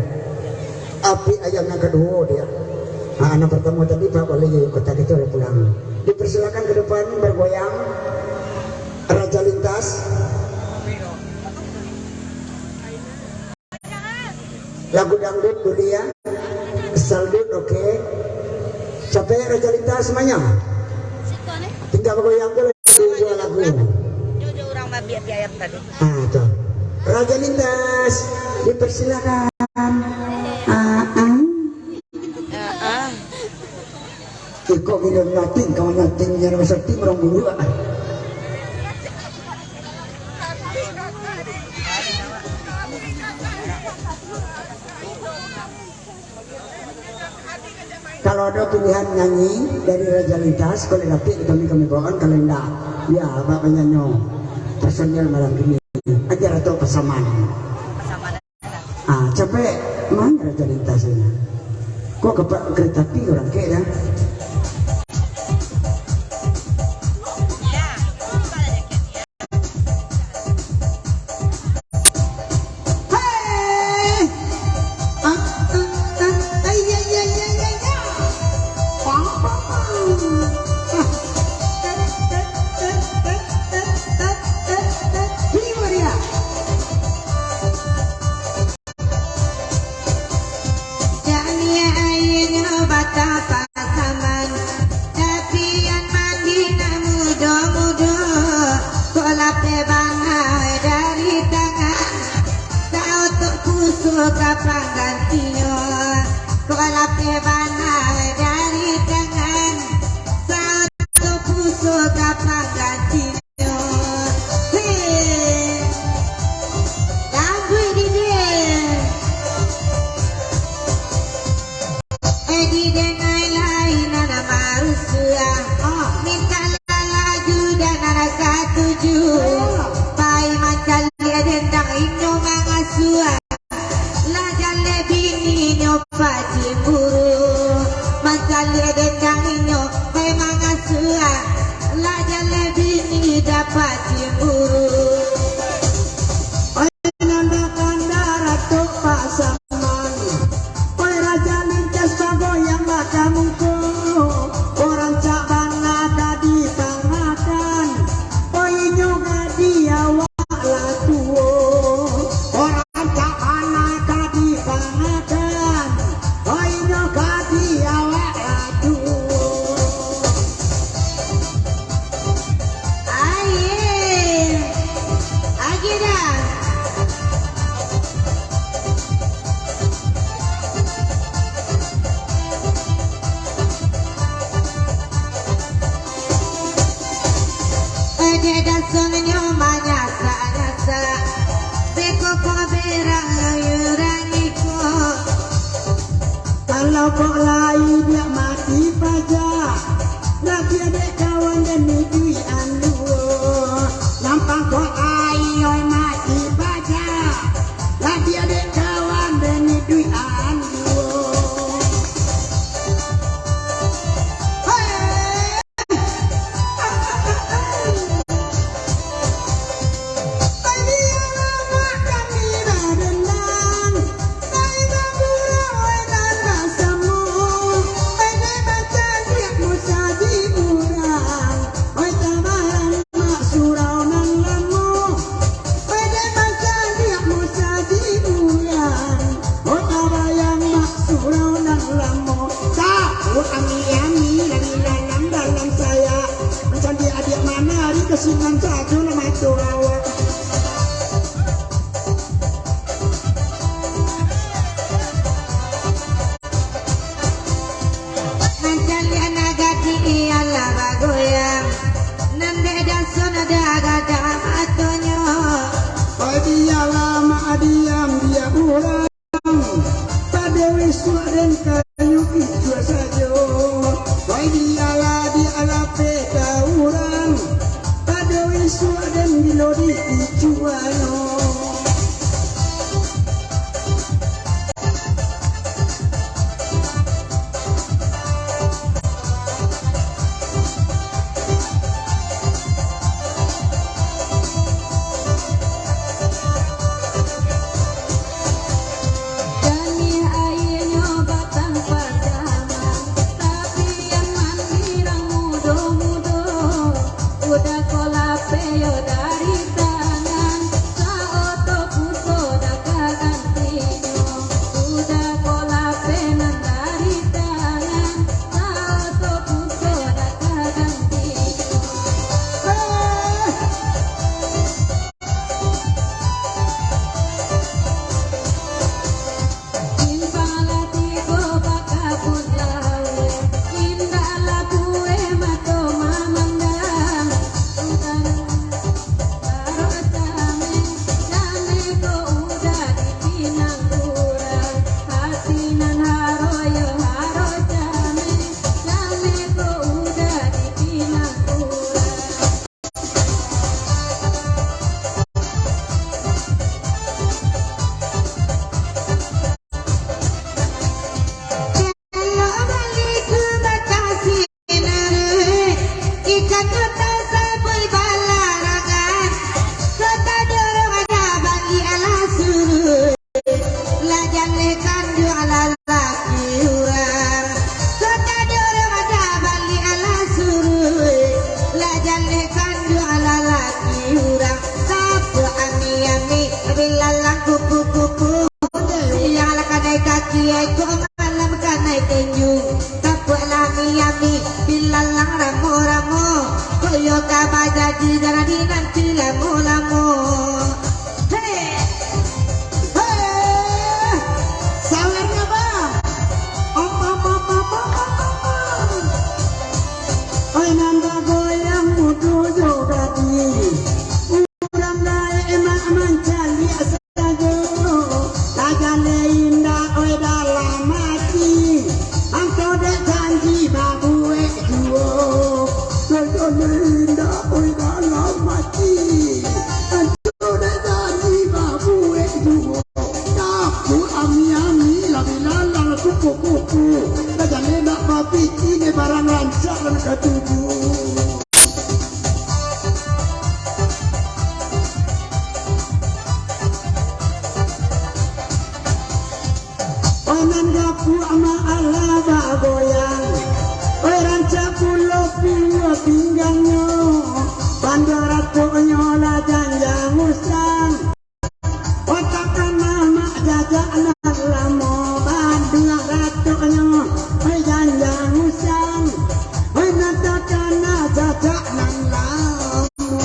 Apiak ayam yang kaduo dia. Ha, nan partamo tadi, Pak, boleh jo kota kito lah pulang. Dipersilakan ke depan, bergoyang. Raja Lintas. Lagu dangdut buliah, saldut oke. Capek Raja Lintas semuanya. Tinggal bagoyang tu lah, tunggu lagu. Nyo, nyo urang maambiak piak ayam tadi. Ah, tu. Raja Lintas, dipersilakan. Ah, ah. Ah, ah. Iko gilo nyating, kawan nyating, nyari masa tim urang bulu, ah. Kalau ado pilihan nyanyi dari Raja Lintas, kalau dapek kami, kami bawakan, kalau indak, ya, abak banyak nyo personil malam kini. Aja Ratu Pasaman. Ah, capek, mana Raja Lintas ini? Kok kepak kereta api orang kek dah? Hei! Ah, ah, ah, ah, ya, ya, ya, ya, ya. Pam, pam, pam. Ah. Hibur ya. Janiah aianyo batapa saman, tapian mandi nan mudo-mudo, kok lapeh bana dari tangan, saotok puso ka panggantinyo, kok lapeh bana dari tangan, saotok puso ka panggantinyo. Hei, lambuik dide. Eh, dide nai lai nan marusuah. Ah. Mintak lah lagu dan nan katuju. Ah. Pai mancaliak dendang inyo mangasuah. Lah jaleh bininyo pacimburu, mancaliak dendang inyo pai mangasuah. Lah jaleh bini dapek cimburu. Oi, nanda kanda Ratu Pasaman. Oi, Raja Lintas bagoyang bakamungko. Oi, rancak bana ka dipangakan. Oi, inyo gadih awak lah tuo. Oi, rancak bana ka dipangakan. Oi, inyo gadih awak lah tuo. Aie. Agie dah. Dek dasonyo manyasak-nyasak, beko kok berang urang iko. Kalau kok lai diak mati paja, labiah dek kawan den iduik anduo. Nampang kok lai oi mati paja, labiah dek kawan den iduik anduo. Hei! urang, pado isuak den kayu icuah sajo. Wai dialah dialah peta urang, pado isuak den bilo diicuahnyo. Janiah aianyo batang padaman, tapi nan mandi rang mudo-mudo. Uda ko lapeh yo dari tangan, saoto puso dah ka gantinyo. Uda ko lapeh nan dari tangan, saoto puso dah ka gantinyo. Simpang lah tibo bakabun laweh, indak lah buweh mato mamandang. Udan haro cameh, cameh ko uda dipinang urang. Hati nan haro yo haro cameh, cameh ko uda dipinang urang. Ikan tu tasabui balarangan, kota dorong ada bagi alah suruh. Lah jaleh kanduang lalaki urang, kota dorong ada bali alah suruh. Lah jaleh kanduang lalaki urang, sapo ami-ami, bilalang kupu-kupu. Siang lah kanai kaki, iko malam kanai tenju. Sapo lah ami-ami, bilalang ramo-ramo. Koyo ka bajaji, jangan dinanti lamo-lamo. Hei! Hei! Sawarnyo, Bang! Om, om, om, om, om, om, om, om. Oi, nan bagoyang mudo jo gadih. Urang gaek emak mancaliak sajo. Tajaleh indak, oi, dalam ati. Angkau dek janji babuek juo. Tajaleh indak, oi, dalam ati. Angkau dek janji babuek juo. Dapek ami-ami, lah bilalang kupu-kupu. Lah jan indak bapiti, ni barang rancak nan katuju. Oi, nan gapuak ma alah bagoyang. Oi, rancak pulo pulo pinggangnyo. Panduang ratuknyo lah janjang usang. Oi, takana mak jajak nan lamo, banduang ratuknyo, oi, janjang usang, oi, nan takana jajak nan lamo.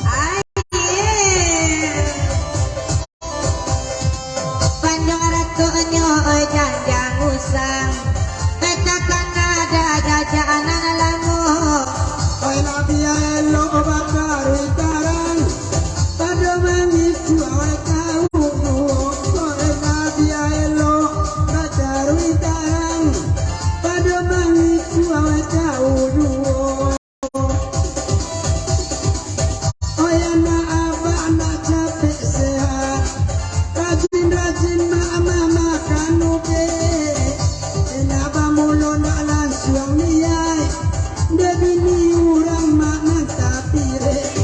Ai, panduang ratuknyo, oi, janjang usang. Takana dah jajak nan lamo. Oi, labiah elok bataruih tarang, pado mangicuah oi kawu juo. Oi, labiah elok bataruih tarang, pado mangicuah oi kawu juo. Oi, anak abah ndak capek sehat, rajin-rajin mak mamakan ubek. Indak bamulo ndak lansuang niaik, dek bini urang mak nan tapirek.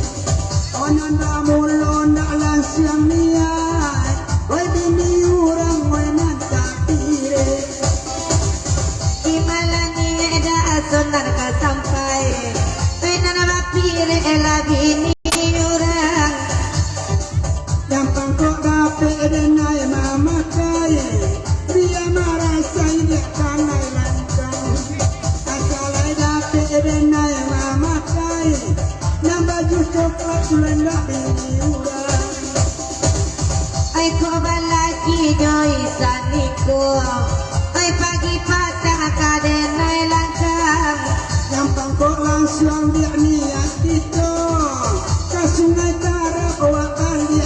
Oi, nan bamulo ndak lansuang niaik, oi, bini urang, oi, nan tapirek. Di malam ni dah asunan ka sampai, oi, nan bapirek lah bini urang. Nan pangkok dapek denai mamakai, bia marasai dek kanai langkang. Asa lai dapek denai mamakai, nan baju coklat tu lai ndak bini urang. Ai ko balaki jo isan iko, ai pagi patang ka denai langkang. Nan pangkok lansuang dek niaik kito, ka Sungai Tarab awak bali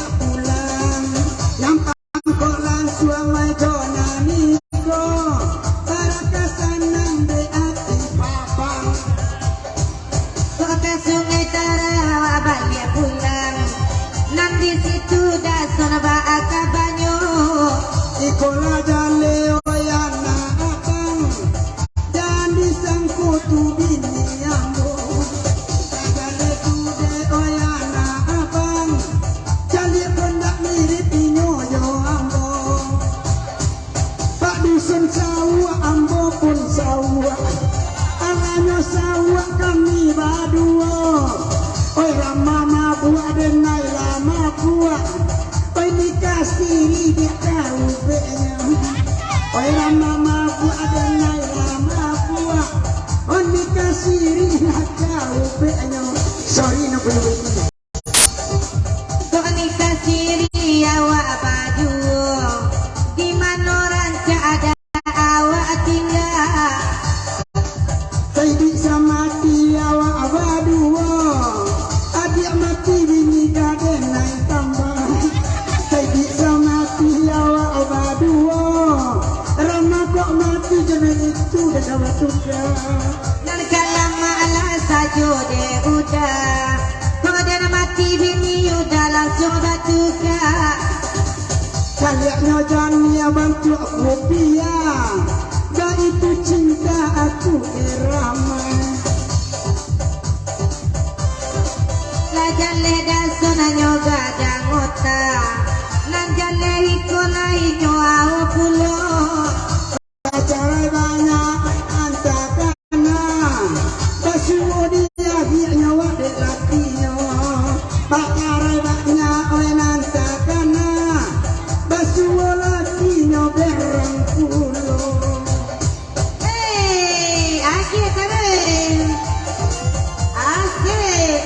Sun sauak, ambo pun sauak. Alanyo sauak kami baduo. Oi, Rama mabuak, denai lah mabuak. Oi, nikah siri dek kaubeknyo. Oi, Rama mabuak, denai lah mabuak. Oi, nikah siri lah kaubeknyo. Sorry, no, punya. Kok nikah siri awak baduo, di mano rancak adat awak tingga? Saidi samati awak baduo, adiak mati bini gadang naik tambah. Saidi samati awak baduo, Rama kok mati jam itu dah kawa tungga. Nan ka lamak lah sajo dek udah. Kok den mati bini udah langsuang batuka. Kaliaknyo janiah bantuak kupiah. Baitu cinta aku, eh, Rama. Lah jaleh daso nanyo gadang otak. Nan jaleh iko lah inyo awo pulo. Batarai banyak antakana, basuo di agiak nyawa dek lakinyo. Batarai banyak oi nan takana, basuo lakinyo berang pulo. Hei, agiah taruih. Asik.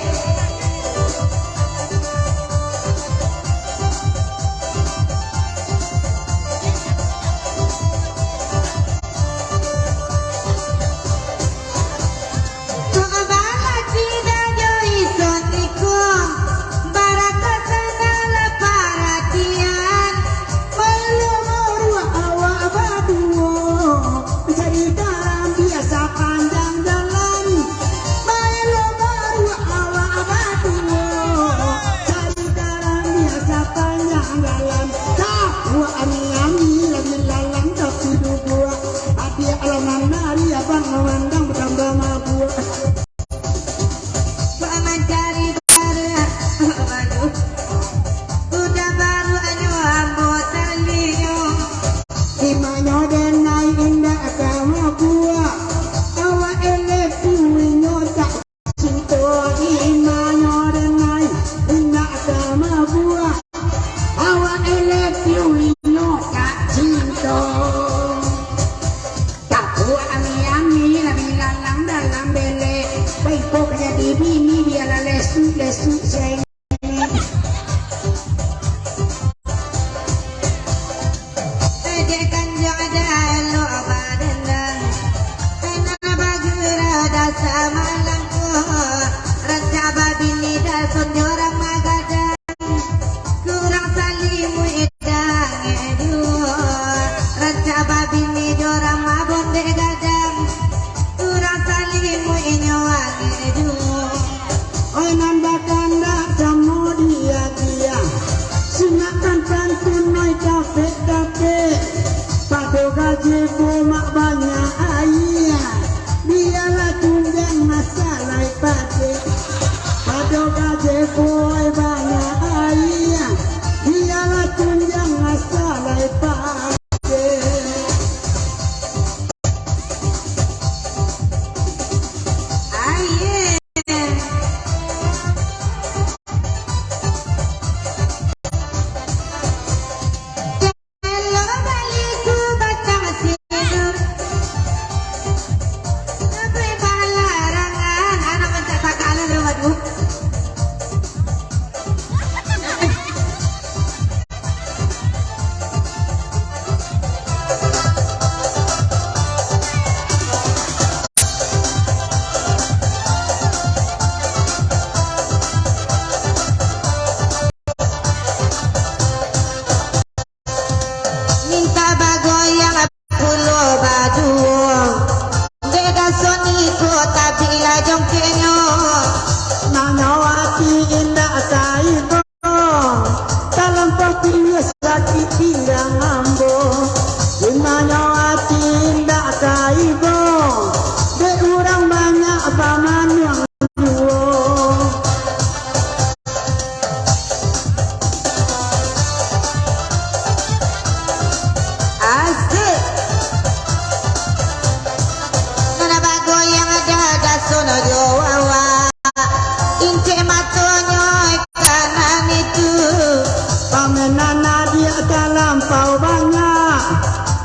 Kok balaki dajo ison iko, barakasan dalam paratian. Maelo maruah awak baduo, cari garam biasa panjang jalan. Maelo maruah awak baduo, cari garam biasa panjang jalan. Takuak ami-ami labiah lalang tapi duduak. Adiak alam nan dari abang mamandang batambah mabuak. Kok mancari barek, aduh. Udah baruaknyo ambo talingo. Di manyo denai indak ka mabuak. Awak eleh tu inyo tak cinto. Di manyo denai indak ka mabuak. Awak eleh tu inyo tak cinto. Takuak ami-ami labiah lalang dalam belek. Baiko ka jadi bini bialah lesu-lesu seng. Dek kanjong ado elok badendang. Nan bagura dasa malangko. Rancak babini dason jorang magadang. Kurang salimuik dangek juo. Rancak babini jorang mabondek gadang. Kurang salimuik inyo angek juo. Oi nan bakandak samo diagiah, sunatan pantun oi kapek-kapek. Pado gajebo mak banyak aia, bialah tunjang masalai padek. Pado gajebo oi banyak aia, bialah tunjang masalai padek. Aia. Elok bali ku batang sinur. Sampai balarangan, anak mancak tagak lah, waduh. Mintak bagoyang pulo baduo. Dek daso niko tabilah jongkeknyo. Manyo ati indak ka ibo, talampau piluah sakik pinggang ambo. Manyo ati indak ka ibo, dek urang banyak bamanuang juo. Asik.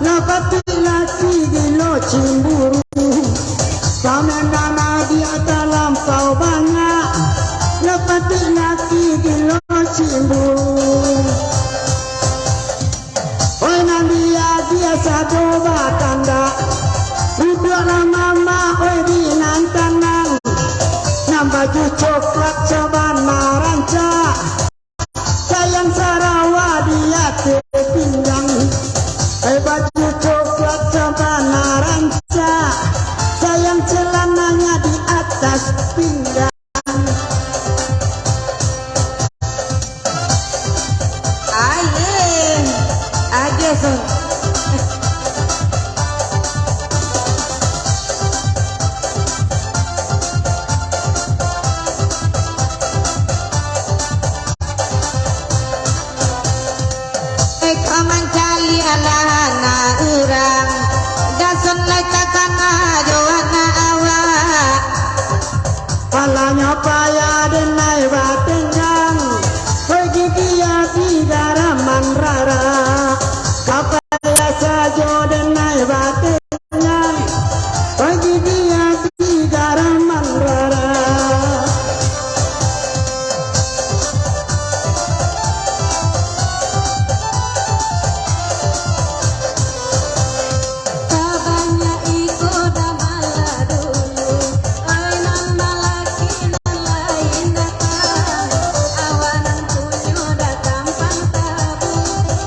Lah patuik laki gilo cimburu. Pamenan adiak talampau banyak. Lah patuik laki gilo cimburu. Oi, nan dia biasa do batandak. Duduaklah mamak, oi, di nan tanang. Nan baju coklat coban marancak. Sayang sarawa di ateh pinggang. Oi, baju coklat coban marancak. Sayang celananya di atas pinggang. Aye, aje so. Iko mancaliak lah anak urang, gasan lai takana jo anak awak. Palanyo payah denai batenggang, bagi dia di garaman rara. Kapayah sajo denai batenggang, bagi dia di garaman rara. Sabanyak iko dah malah dulu, oi, nan lalaki nan lain datang. Awak nan punyo dah tampang tabu,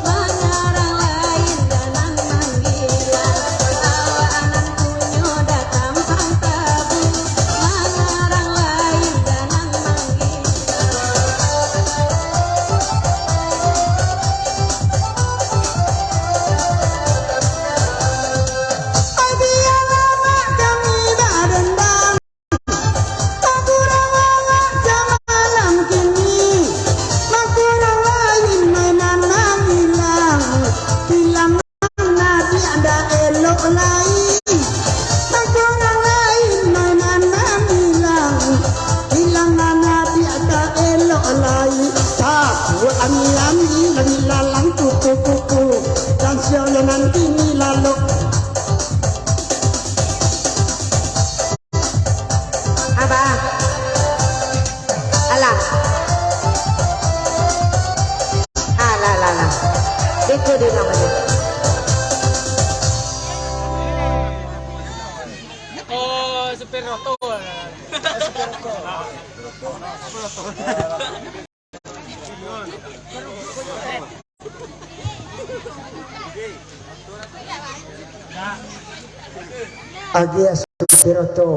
mangarang lain dah nan manggilang. Awak nan punyo dah tampang tabu, mangarang lain dah nan manggilang. Ilang nan adiak tak elok lai. Sabuak ami-ami, lalu lalang kupu-kupu. Dan siang yo nan kini lalok. Abah. Alah. Alah, alah, alah. Itu dia namanya. Oh, supir oto. Agiah supir oto.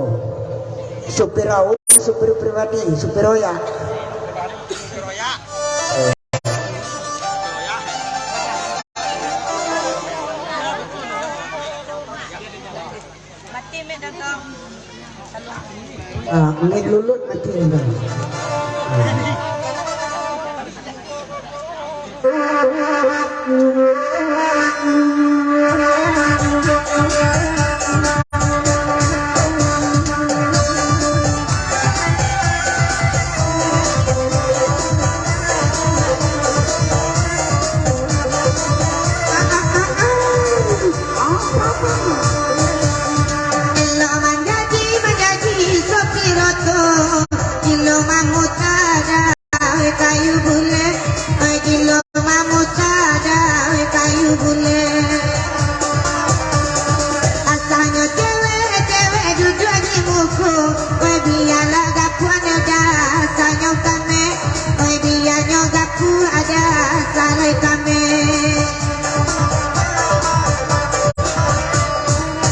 Supir au, supir pribadi, supir oyak. Mati mik dagang. Ah, mik lulut mati dagang. Ah. Elok manjadi, manjadi sopir oto. Gilo mamuta dawek kayu bulek. Oi, gilo mamuta dawek kayu bulek. Asanyo cewek, cewek duduak di muko. Oi, bialah gapuan dah asanyo tamek. Oi, dianyo gapuak dah salai tamek.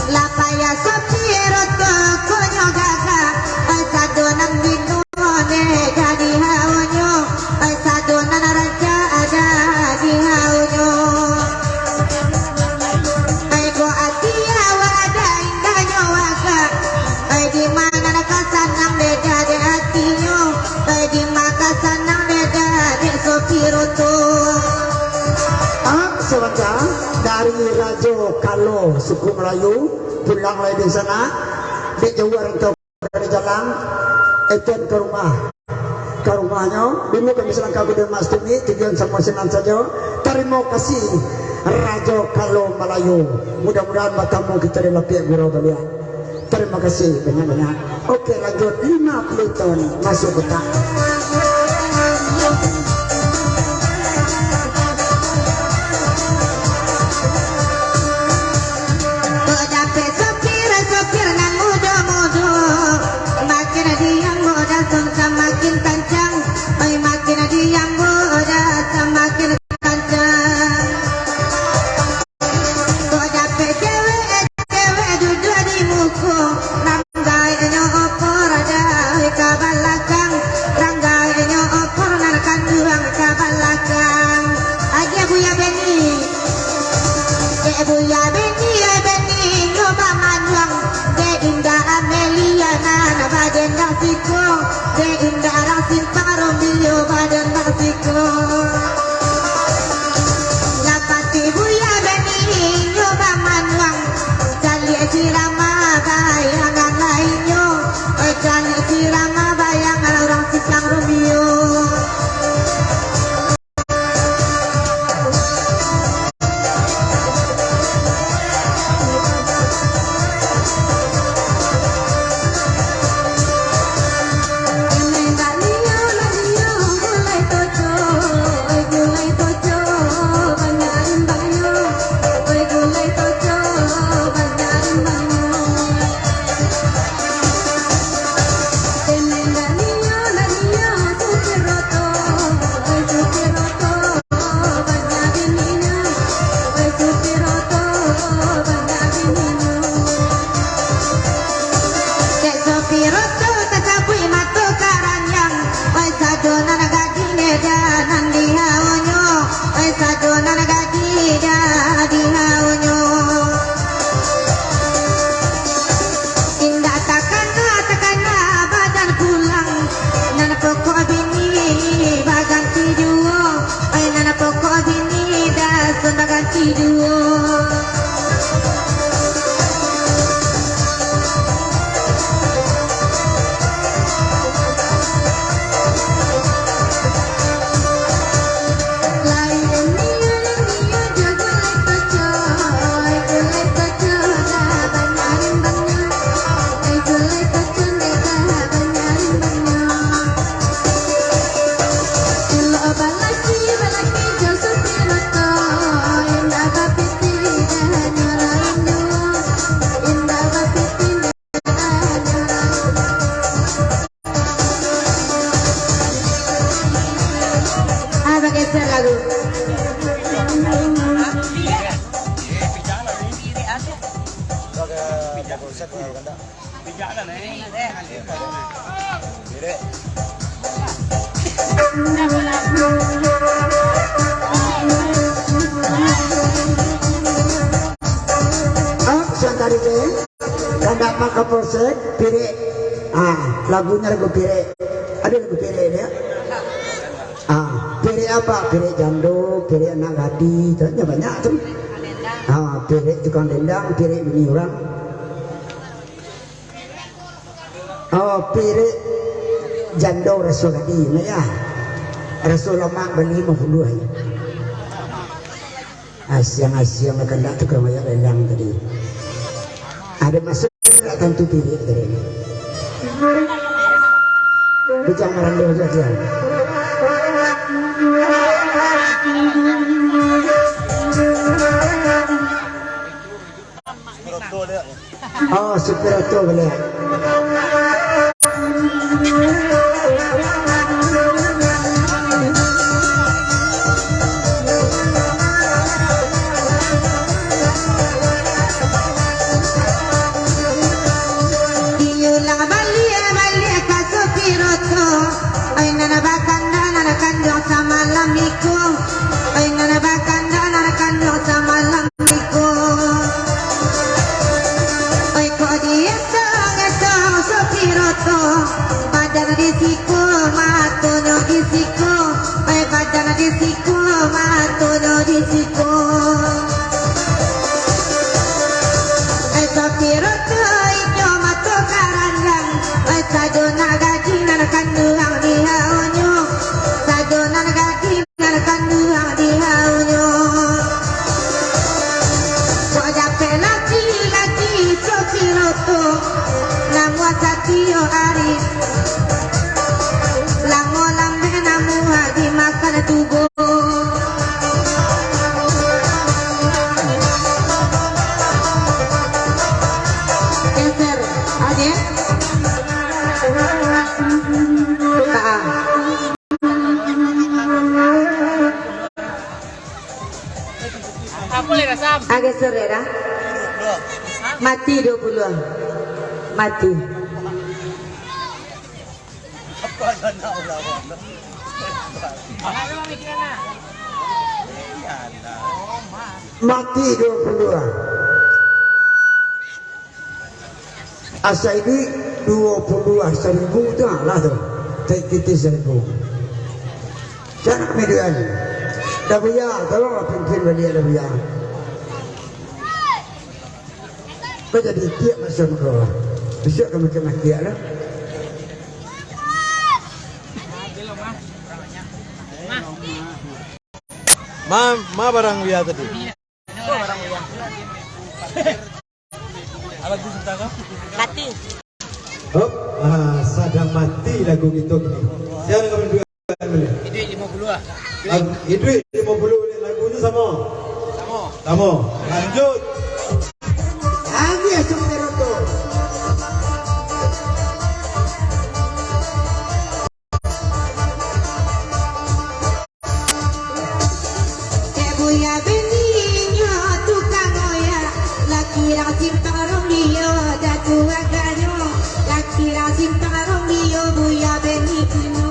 Lah payah sopir oto, konyo gagah, ai sado nan bino dek jadi haunyo, ai sado nan rancak jadi haunyo. Ai ko ati awak ado indahnyo wagak, ai di ma nan ka sanang beda dek atinyo, ai di ma ka sanang beda dek sopir oto. Ah, sabanta dari Rajo Kalo, suku Melayu, pulang lai di sana, dek jauah rantau dari jalan, eten ka rumah. Ka rumahnyo, dulu kami salangkah kudo Mas Tumi, tujuan samo sinan sajo. Tarimo kasih. Rajo Kalo Malayu. Mudah-mudahan batamu kito di lapiak gurau baliak. Tarimo kasih banyak-banyak. Oke, lanjut, lima puluh ton masuk kotak. Kok dapek sopir, sopir nan mudo-mudo, makin diambo dah samakin kancang, oi, makin diambo dah samakin kancang. Kok dapek cewek, cewek duduak di muko, ranggainyo opor dah ka balakang, ranggainyo opor nan kanduang ka balakang. Agiah Buya Beni. Dek Buya Beni, Beni nyo bamanuang, dek Indah Amelia nan badendak siko, dek Indah Rang Simpang Romeo badendak siko. Lah pasti Buya Beni nyo bamanuang, caliak si Rama bayangan lainnyo, oi, caliak si Rama bayangan urang Simpang Romeo. Dek sopir oto tasabuik mato karanyang, oi, sajo nan gadih dah nan dihaunyo, oi, sajo nan gadih dah dihaunyo. Indak takana, takana badan pulang, nan pokok bini baganti juo, oi, nan pokok bini dah sun baganti juo. Ah, bageser lagu. Ah, siang tadi tu, eh. Kandak Mak Kapolsek, pirek. Ah, lagunyo lagu pirek. Ado lagu pirek dia. Ah, pirek apo? Pirek jando, pirek anak gadih, tu nyo banyak tu. Ah, pirek tukang dendang, pirek bini urang. Oh, pirek jando raso gadih, nah, yo. Raso lamak bali limo puluah ai. Asiang-asiang lah kandak tukang mayak lendang tadi. Ado masuk tak tantu tirik tadi. Bujang marandu aja dia. Oh, supir oto baliak. Diulang baliak, baliak ka supir oto. Oi, nan bakanda, nan kanduang samalam iko. Oi, nan bakanda, nan kanduang samalam iko. Oi, kok dietong-etong supir oto, badan di siko, matonyo di siko. Oi, badan di siko, matonyo di siko. Oi, supir oto, inyo mato karandang. Oi, sajo nan gadih nan kanduang di haunyo. Sajo nan gadih nan kanduang di haunyo. Iyo ari, lamo lambeh namuah dimakan tugo. Geser, ade. Aa. Apo lai, Rasam? Agak sore dah. Mati duo puluah. Mati. Mati duo puluah. Asa iduik duo puluah saribu tu lah tu. Taik titih saribu. Sanak median. Dabuya, tolonglah pimpin baliak Dabuya. Kau jadi tiak macam kau. Bisuak kami kena kiak lah. Ma, ma barang Buya tadi. Mati. Hop, ah, sadang mati lagu kito kini. Sia nan ka manunjuakan baliak? Iduik limo puluah lah. Lagu, Iduik limo puluah baliak, lagunyo samo? Samo. Samo. Lanjut. Ambiak Superoto. Dek Buya Beni nyo tukang oya, laki rang Simpang Romeo, datu aganyo, laki rang Simpang Romeo, Buya Beni kino.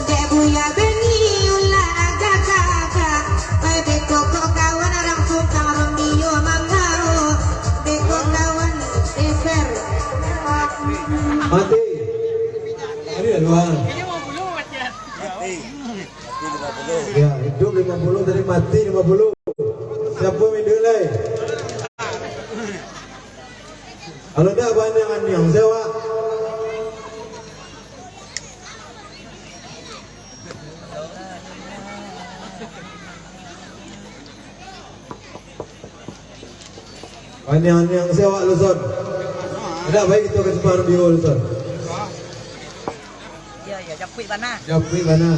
Dek Buya Beni ulah agak-agak, pai beko kok kawan rang Simpang Romeo mangaro, beko kawan geser. Mati. Tadi dah dua. Ya, iduik limo puluah, tadi mati limo puluah. Sia nan iduik lai? Kalau ndak, baniang-aniang se awak. Aniang-aniang se awak, Luson. Indak baik kito ka Simpang Romeo, Luson. Iyo, iyo, japuik bana. Japuik bana.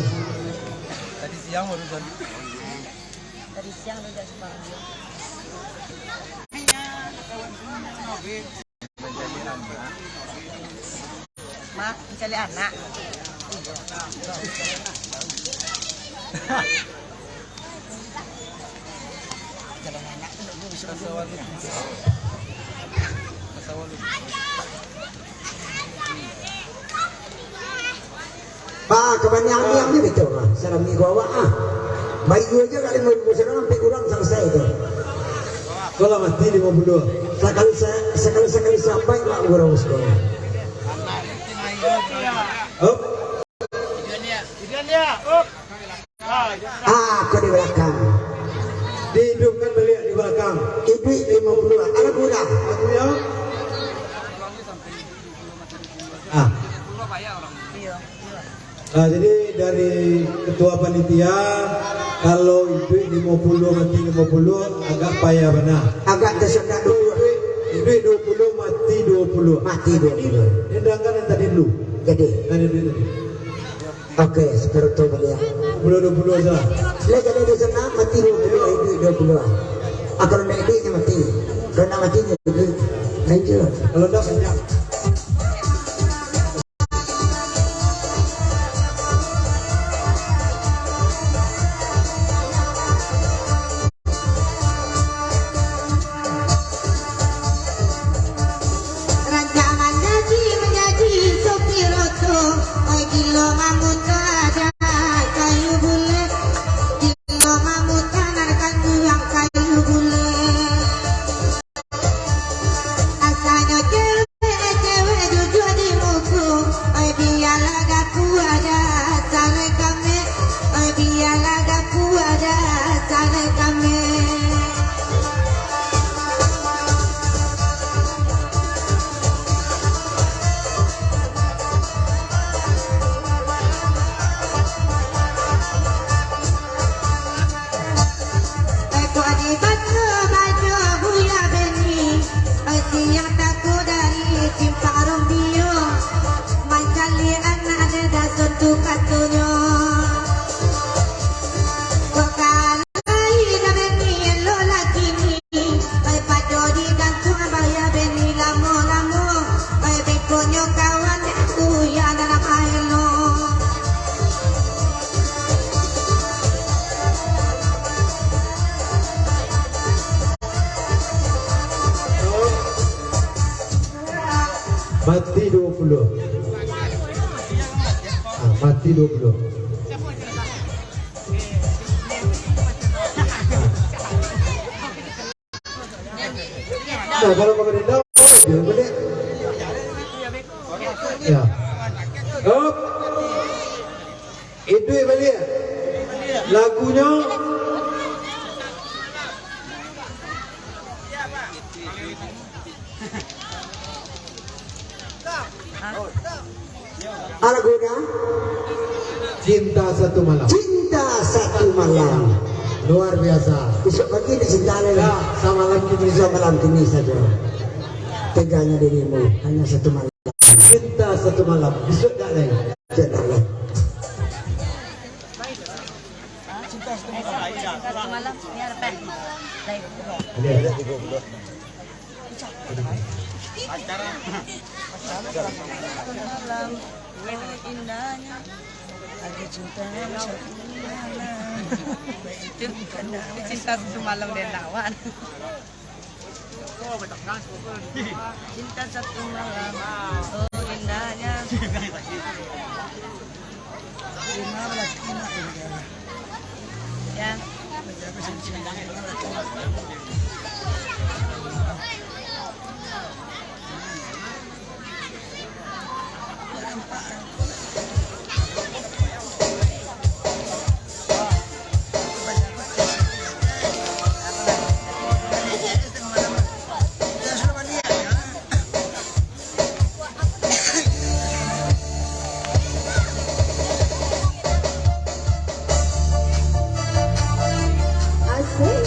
Tadi siang baru, Luson. Tadi siang tu jak Simpang Romeo. Mak, mancaliak anak. Ba, ka baniang-niang ni bito, ah. Salami ko awak, ah. Baik juo je kali limo ribu, sadang ampek urang salasai tu. Ko lah mati limo puluah. Sakali sa-, sakali-sakali sampai lah urang siko. Hop. Ah, ko di balakang. Dihidupkan baliak di balakang. Iduik limo puluah. Alah kurang. Aku ya. Ah. Nah, jadi dari ketua panitia, kalau iduik limo puluah, mati limo puluah, agak payah bana. Agak tasandak dulu. Iduik, iduik duo puluah, mati duo puluah. Mati duo puluah. Ini, ini dangkan yang tadi dulu. Jadi. Tadi dulu tadi. Oke, seperti itu baliak. Duo puluah, duo puluah salah. Lah, jadi di sana mati duo puluah, iduik duo puluah. Ah, kalau ndak iduik, nyo mati. Kalau ndak mati, nyo iduik. Lanjut. Kalau ndak, panjang. Rancak manjaji, manjaji sopir oto. Oi, gilo mamutar dek kayu bulat. Gilo mamutar nan kanduang kayu bulat. Asanyo cewek Mati duo puluah. Ah, mati duo puluah. Nah, kalau pemerintah, dia boleh. Ya. Up. Itu yang balik. Lagunyo. Apo lagunyo? Cinta Satu Malam. Cinta Satu Malam. Luar biasa. Besok pagi nak cinta lai. Ya, samalam kini. Samalam kini sajo. Teganya dirimu, hanya satu malam. Cinta Satu Malam. Besok tak lai. Besok tak lai. Cinta Satu Malam. Cinta Satu Malam. Ni harapan. Lai. Ada. Malam, oh, indahnya. Lagi cinta satu malam. Itu cinta satu malam dia nak, Wan. Cinta satu malam, oh, indahnya. Ya. Asik.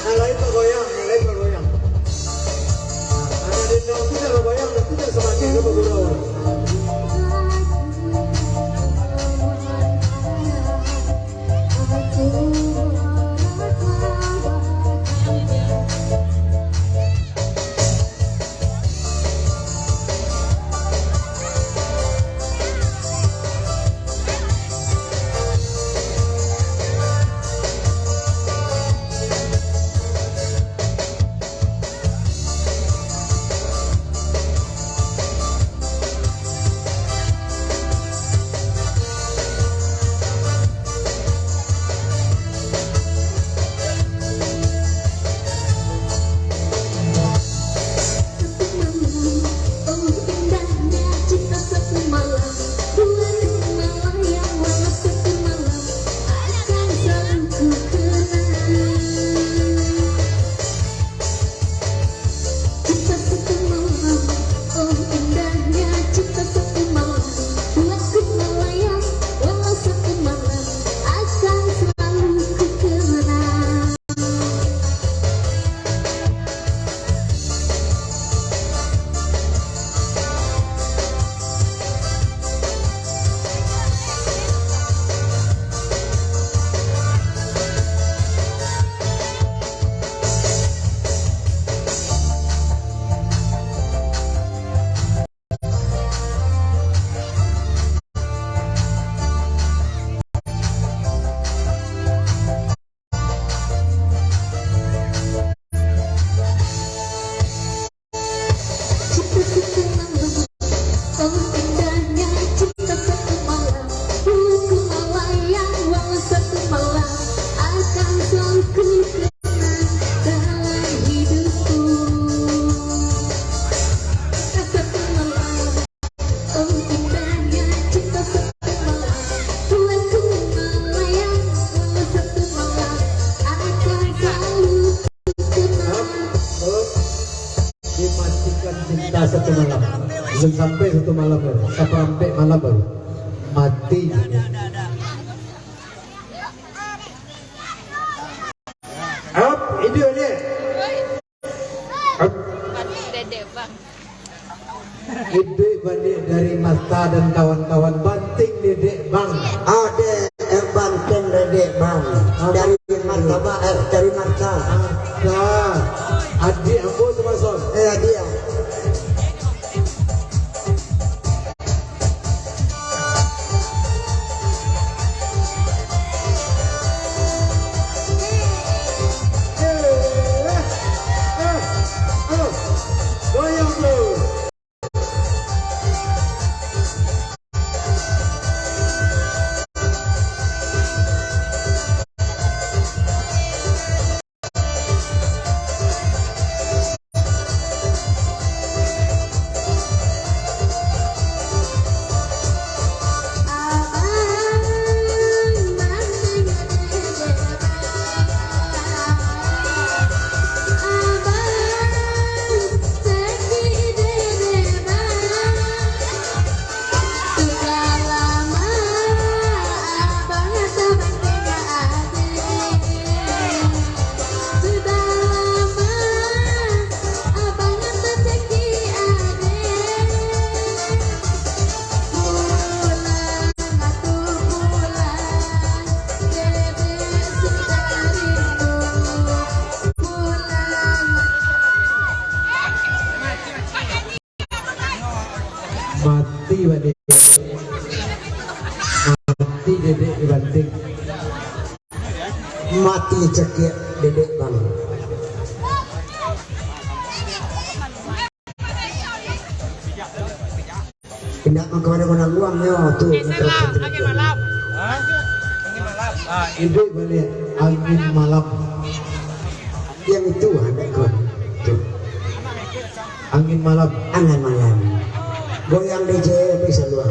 Yang lain bagoyang, yang lain bagoyang. Nah, anak dendam tu dah bagoyang, dah tu dah samakin dah bagurau. Satu malam, oh indahnya cinta satu malam. Dua malam yang walau satu malam akan selalu ku kenang. Cinta satu malam, oh indahnya cinta satu malam. Buatku melayang, walau satu malam akan selalu ku kenang. Cinta satu malam, oh indahnya cinta satu malam. Buku melayang walau satu malam akan selalu ku kenang dalam hidupku. Cinta satu malam, oh indahnya cinta satu malam. Buatku melayang walau satu malam akan selalu ku kenang. Up, up. Dimatikan cinta satu malam. Belum sampai satu malam baru. Saparampek malam baru. Mati. Up, hidup dia. Up. Dedek, Bang. Iduik baliak dari Marta dan kawan-kawan, Banting Dedek Bang. Ah, dek, eh, Banting Dedek Bang. Ah, dari Marta, Bang, eh, dari Marta. Marta. Adiak ambo tu, Mas Son. Eh, adiak. baliak. Mati dedek dibanting. Mati cakiak dedek bang. Indak mangko ado guna guang nyo tu. Geser lah, angin malam. Hah? Angin malam. Ah, iduik baliak angin malam. Yang itu, ah, indak kuat. Tu. Angin malam. Angin malam. Goyang D J bisa luar.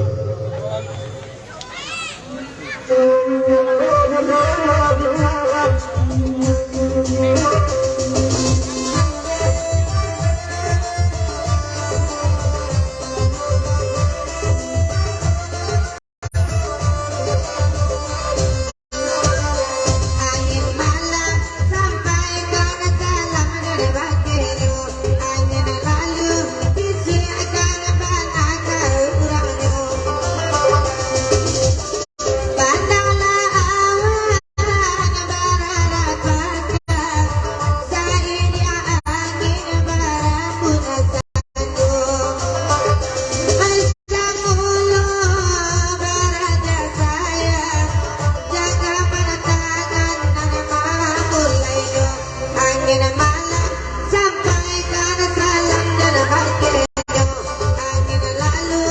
Angin malam sampaikan salam dan baginyo, angin lalu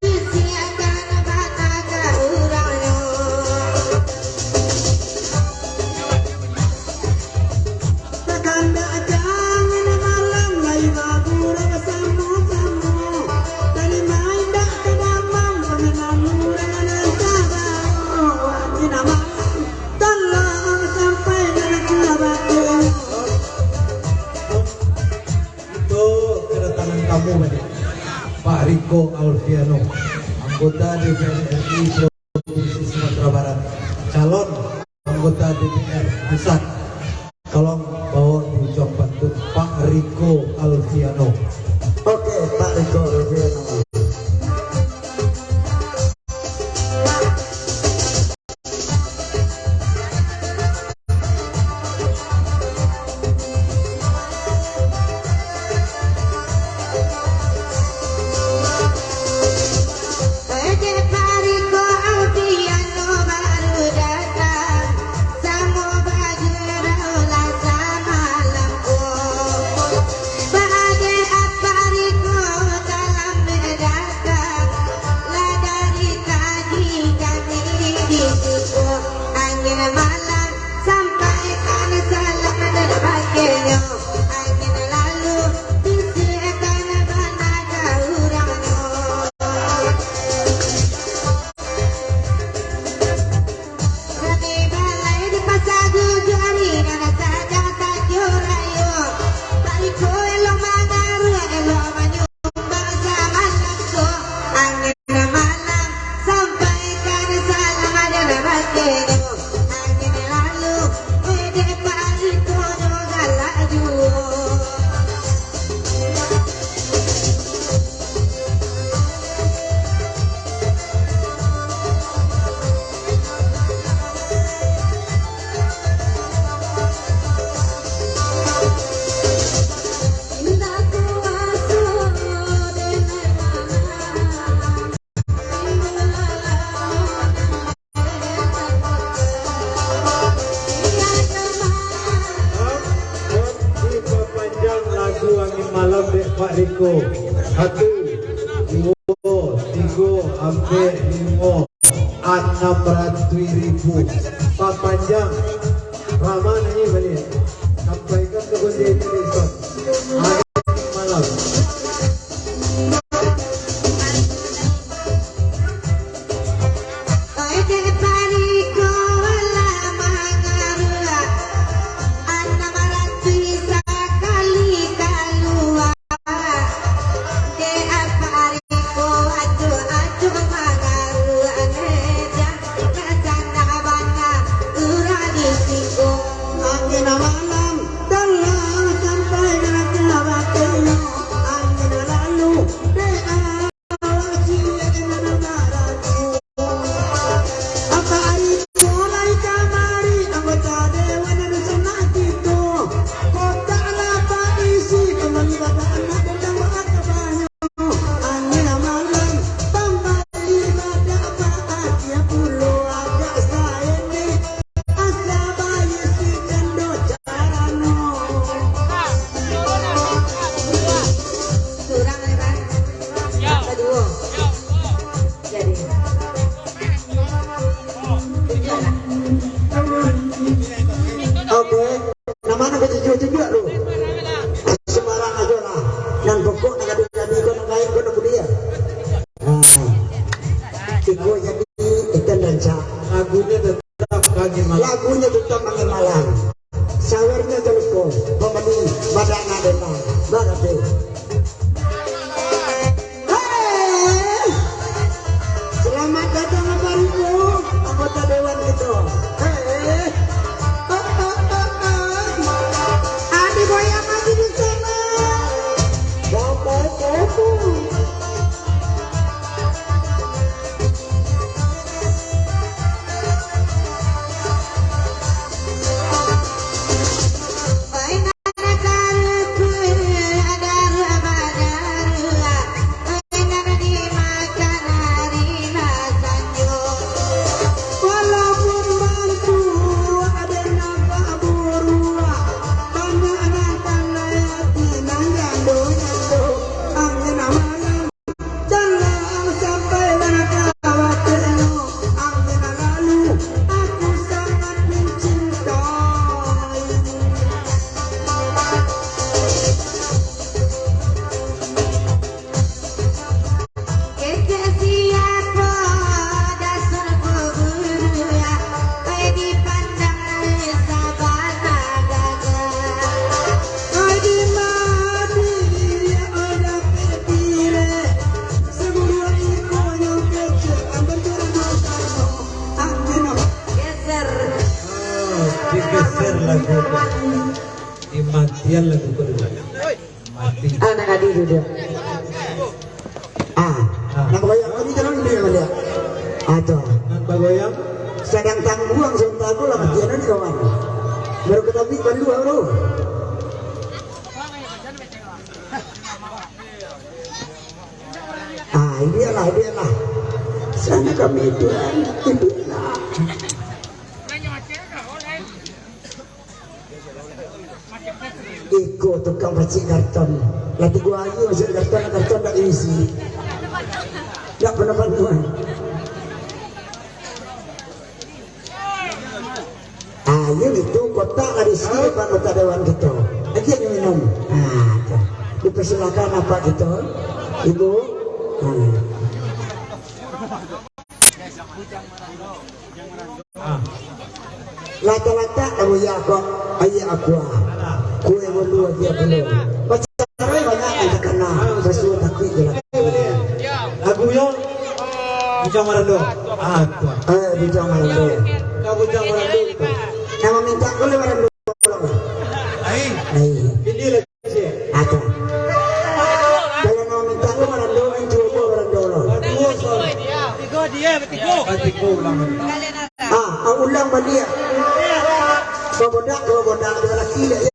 bisiakan bana ka urangnyo. Takandak jangan malam lai baburai samo-samo. Tarima indak ka damam panganan urang nan sabaru. Angin malam Tolong sampaikan ka batinyo. Untuk kedatangan tamu tadi, Pak Riko Alfiano, anggota D P R R I Provinsi Sumatera Barat, calon anggota D P R Pusat. Tolong bawa diucapkan tu Pak Riko Alfiano. Oke, Pak Riko Alfiano. Dek Pak Riko Alfiano baru datang, samo bajurau lah samalam ko. Baa dek Pak Riko talambek datang, lah dari tadi kami di siko. Angin malam sampaikan salam dan baginyo, angin lalu bisiakan bana ka urangnyo. Rami balai di pasa Gujuari, nan saja sajo rayo. Pak Riko elok mangaruah, elok manyumbang samalam ko. Angin malam sampaikan salam dan baginyo, angin lalu, eh, dek Pak Riko nyo galak juo. Dipapanjang lagu Angin Malam dek Pak Riko. Satu, duo, tigo, ampek, limo, anam ratuih ribu. Papanjang. Rama naiak baliak. Sampaikan ka kunci itu, Sob. Angin Malam. Di matian lagu kedua. Mati. Ah, nak adi duduak. Ah, ah. Nak bagoyang tadi jalan ini yang malihat. Ah, tu. Nak bagoyang. Sadang tangguang sementara tu lah matian ni kawan. Baru ketapi baru, bro. Ah, biarlah, biarlah. Sana kami itu, itu lah. Iko tukang pacik karton. Lah tigo ari masuk karton, karton dak diisi. Dak pernah panuah. Ah, iyo itu kotak lah diisi depan anggota dewan kito. Agiah nyo minum. Ah, tu. Dipersilakan apak kito, Ibu. Ah. Ah. Latak-latak kamu ya kok, aia aqua. Kue bolu agiah pulo. Pacarai banyak yang takana. Basuo takuik je lah. Lagu yo Bujang Marando. Ah, tu. Eh, Bujang Marando. Ka Bujang Marando. Namo mintak ko lai Marando. Ai. Ai. Ini lah. Aduh. Kalau namo mintak ko Marando, eh, cubo Marando lah. Batigo, Son. Batigo dia, batigo. Batigo ulang. Ah, ah, ulang baliak. Babodak, babodak, ado laki dak, ya?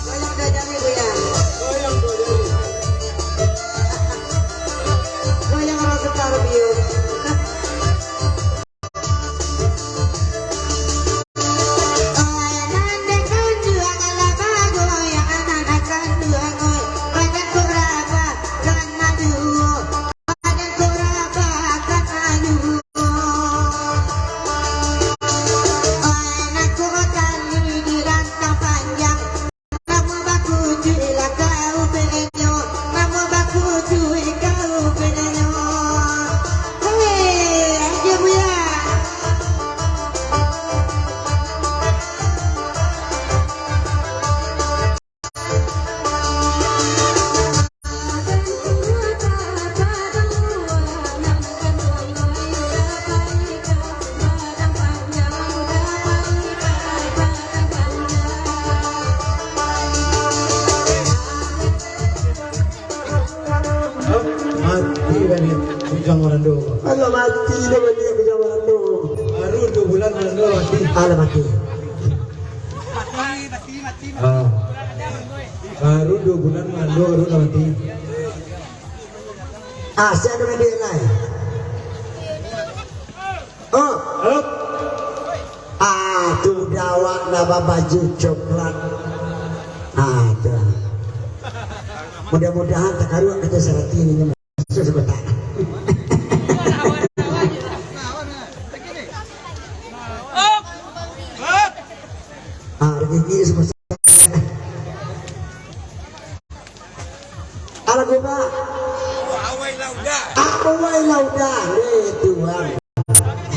Goyang dua jari. Goyang dua jari. Goyang rasa karaoke. Namo bakucuik lah kau penanyo, namo bakucuik kau penanyo. Hei, aja buya. Hah? Mati baliak Bujang Marando. Alah, mati dah baliak Bujang Marando. Baru dua bulan Marando mati. Alah, mati. Ah. Baru dua bulan Marando, baru lah mati. Ah, sia ado media lain. Oh. Halo. Ah, tu dek awak nan babaju coklat. Ah, tu. Mudah-mudahan takaruak kato sarati ni masuak sakotak. Ah, gigi sakotak. Alah, Pak. Awai Lauda. Awai Lauda. Eh, Tuhan.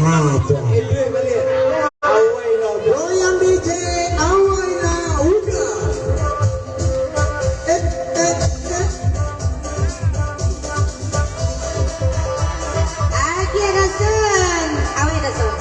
Ha, Tuhan. Eh, duit balik. Awai Lauda. Goyang D J, Awai Lauda. Eh, eh, eh. Agiah Dasun. Awai Dasun.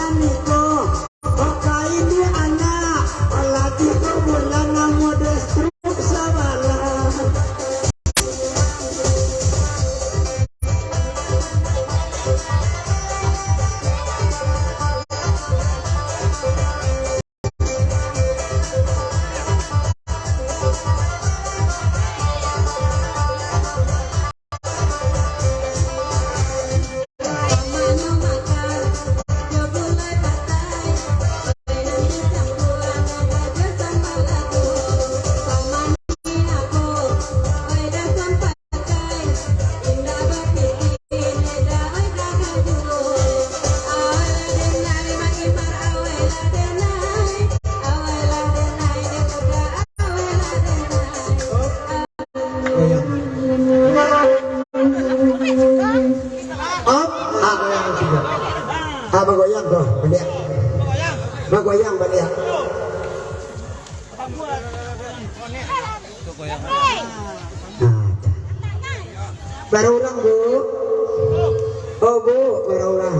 Niko, bakaini anak, alah tigo bulan namo destruk sabalah. Goyang. Up. Ah, goyang tigo. Ah, bagoyang ko, baliak. Bagoyang, baliak. Nah, bara urang, Bu? Oh, Bu, bara urang.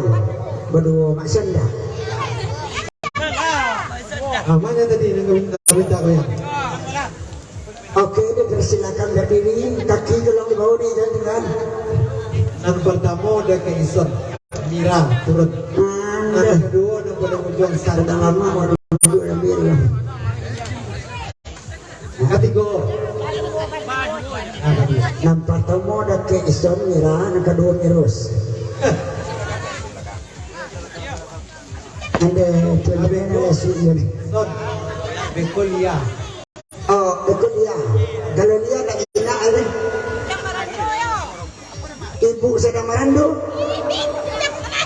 Baduo, Mak Senda. Ah, ma tadi nan minta, minta goyang? Oke, dipersilakan berdiri. Kaki tolong dibawa di jangan. Nan partamo dakek Ison, Mira, turun. Nan kaduo, nan paling ujuang, Sandra. Sudah lama baru duduk dalam bilik. Nan katigo. Nan partamo dakek Ison, Mira, nan kaduo Mirus. Ande, tuan, tuan, tuan, tuan, tuan. Son, beko Lia. Oh, beko Lia. Kalau Lia tak enak, ada. Ibu sadang marando.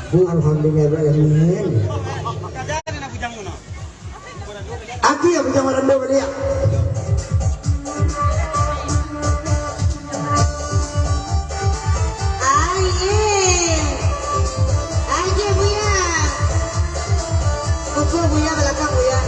Bu, alhamdulillah, amin. Aki yang bisa marando baliak. Ai, eh. Ai, je, Buya. Kuku Buya, balakang Buya.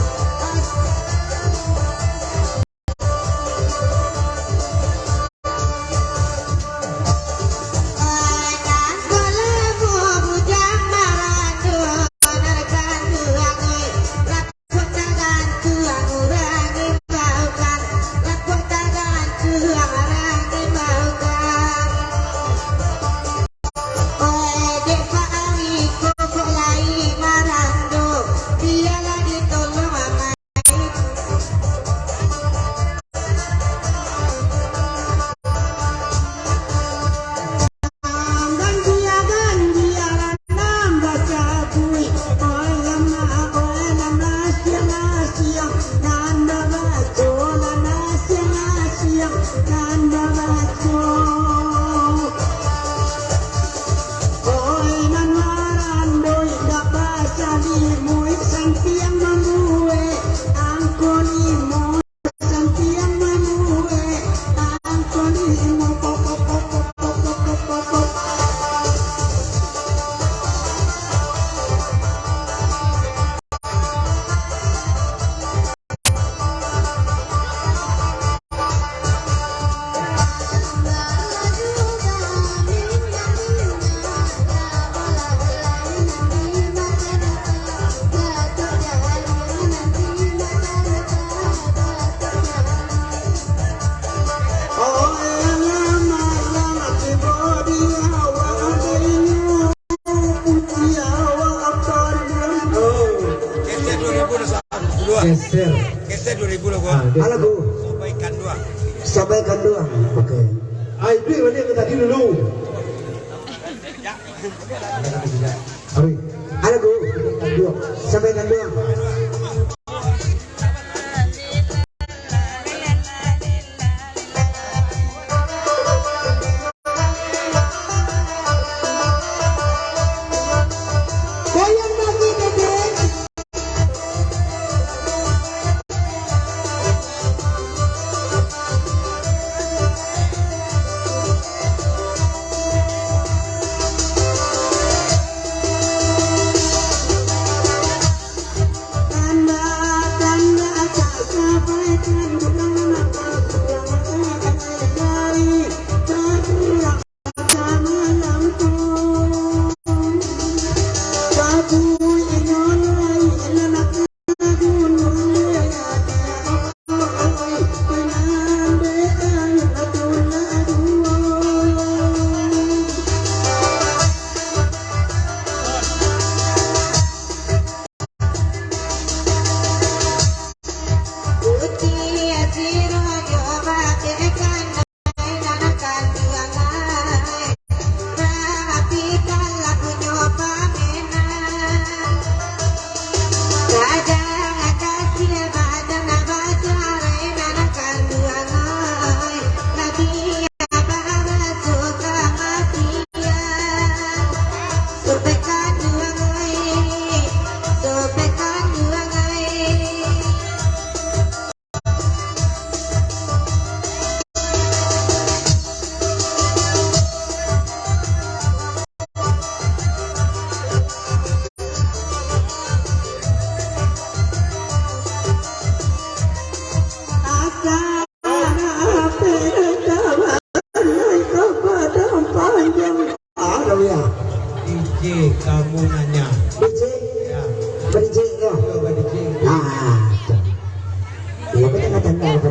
Oi, nan marandoi, dak basalimuik, santiang mambuek angko limo. Geser. Geser dua ribu lah, gua. Ah, geser. Alah, gua. Sabai kanduang. Sabai kanduang. Oke. Ah, itu yang mana yang tadi dulu. Awi. Alah, gua. Kanduang. Sabai kanduang.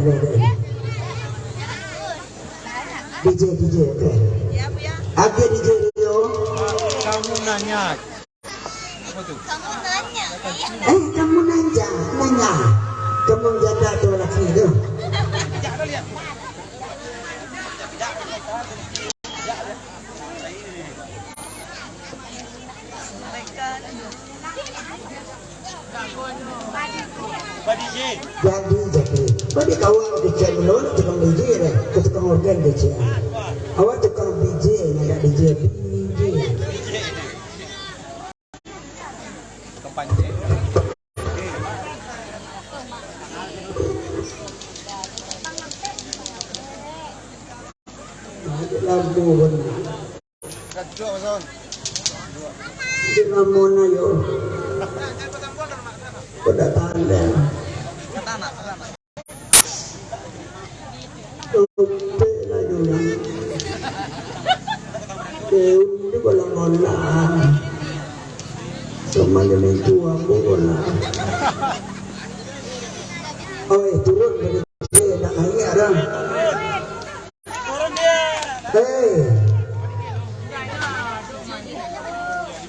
D J, D J, oke. Oke, D J Rio. Kamu nanya. Apa tu? Eh, kamu nanya, nanya. Kamu janda tu laki tu. Jadi, jadi. Bagi kawan kecil dulu, tukang D J deh, ke tukang organ kecil. Awak tukang D J, nggak D J, D J. Tukang pancing. Lamo bana. Di lamo na yo. Kok dak tanda. Dompet lah yo lah. Daun tu bola-bola. Sama dengan tu ambo bola. Oi, turun dari sini, nak naik dah. Hei.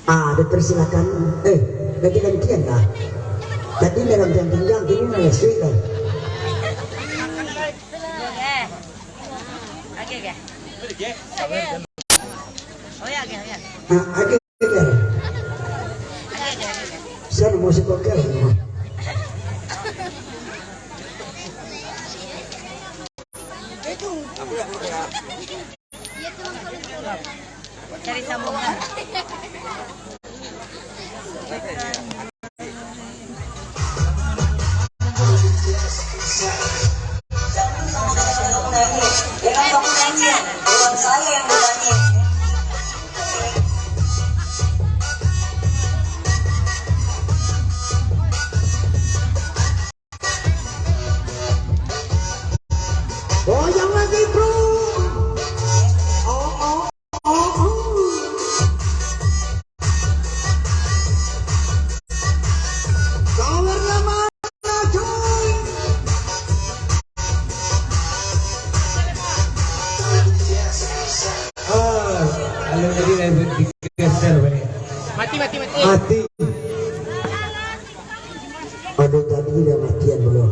Ah, dipersilakan. Eh, ganti-gantian lah. Tadi dalam jam pinggang, kini malah suik lah. Ah, oke. Saya mau sepakai. Cari sambungan. Goyang lagi, bro. Oh, oh, oh, oh. Tower lama, cuy. Ah, kalau tadi dah digeser balik. Mati, mati, mati. Mati. Ado tadi dah matian dulu.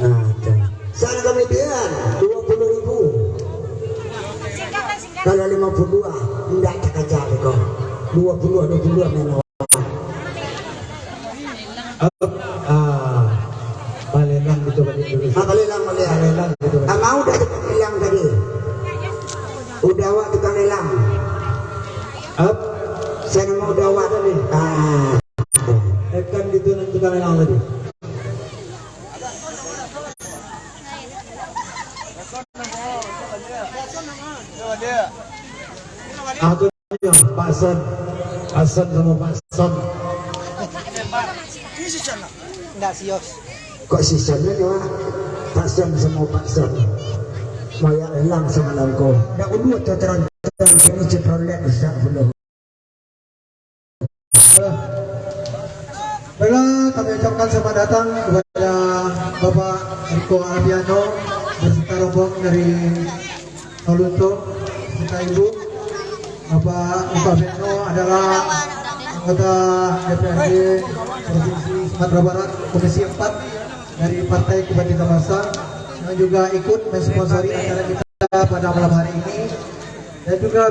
Nah, tu. Sana komedian, dua puluh ribu. Kalau lima puluh dua, ndak takaja ko. Dua puluh, dua puluh dua main awak. Ah, balelang gitu balik dulu. Ah, balelang, balelang. Balelang gitu balik. Ah, mau dah tukang lelang tadi. Udah awak tukang lelang. Up. Saya mau udah awak tadi. Ah. Tekan gitu nanti tukang lelang tadi. Aku tanya, Pak Son. Pak Son sama Pak Son. Ndak sios. Kok si Son ni, Wak? Pak Son sama Pak Son. Moyak lelang sama langko. Ndak ulu tu terang-terang, ini Chevrolet rusak pulo. Baiklah, kami ucapkan selamat datang kepada Bapak Riko Ardiano beserta rombongan dari Saulunto beserta Ibu. Bapak Riko Ardiano adalah anggota D P R D Provinsi Sumatera Barat, Komisi empat dari Partai Kebangkitan Bangsa, yang juga ikut mensponsori acara kita pada malam hari ini. Dan juga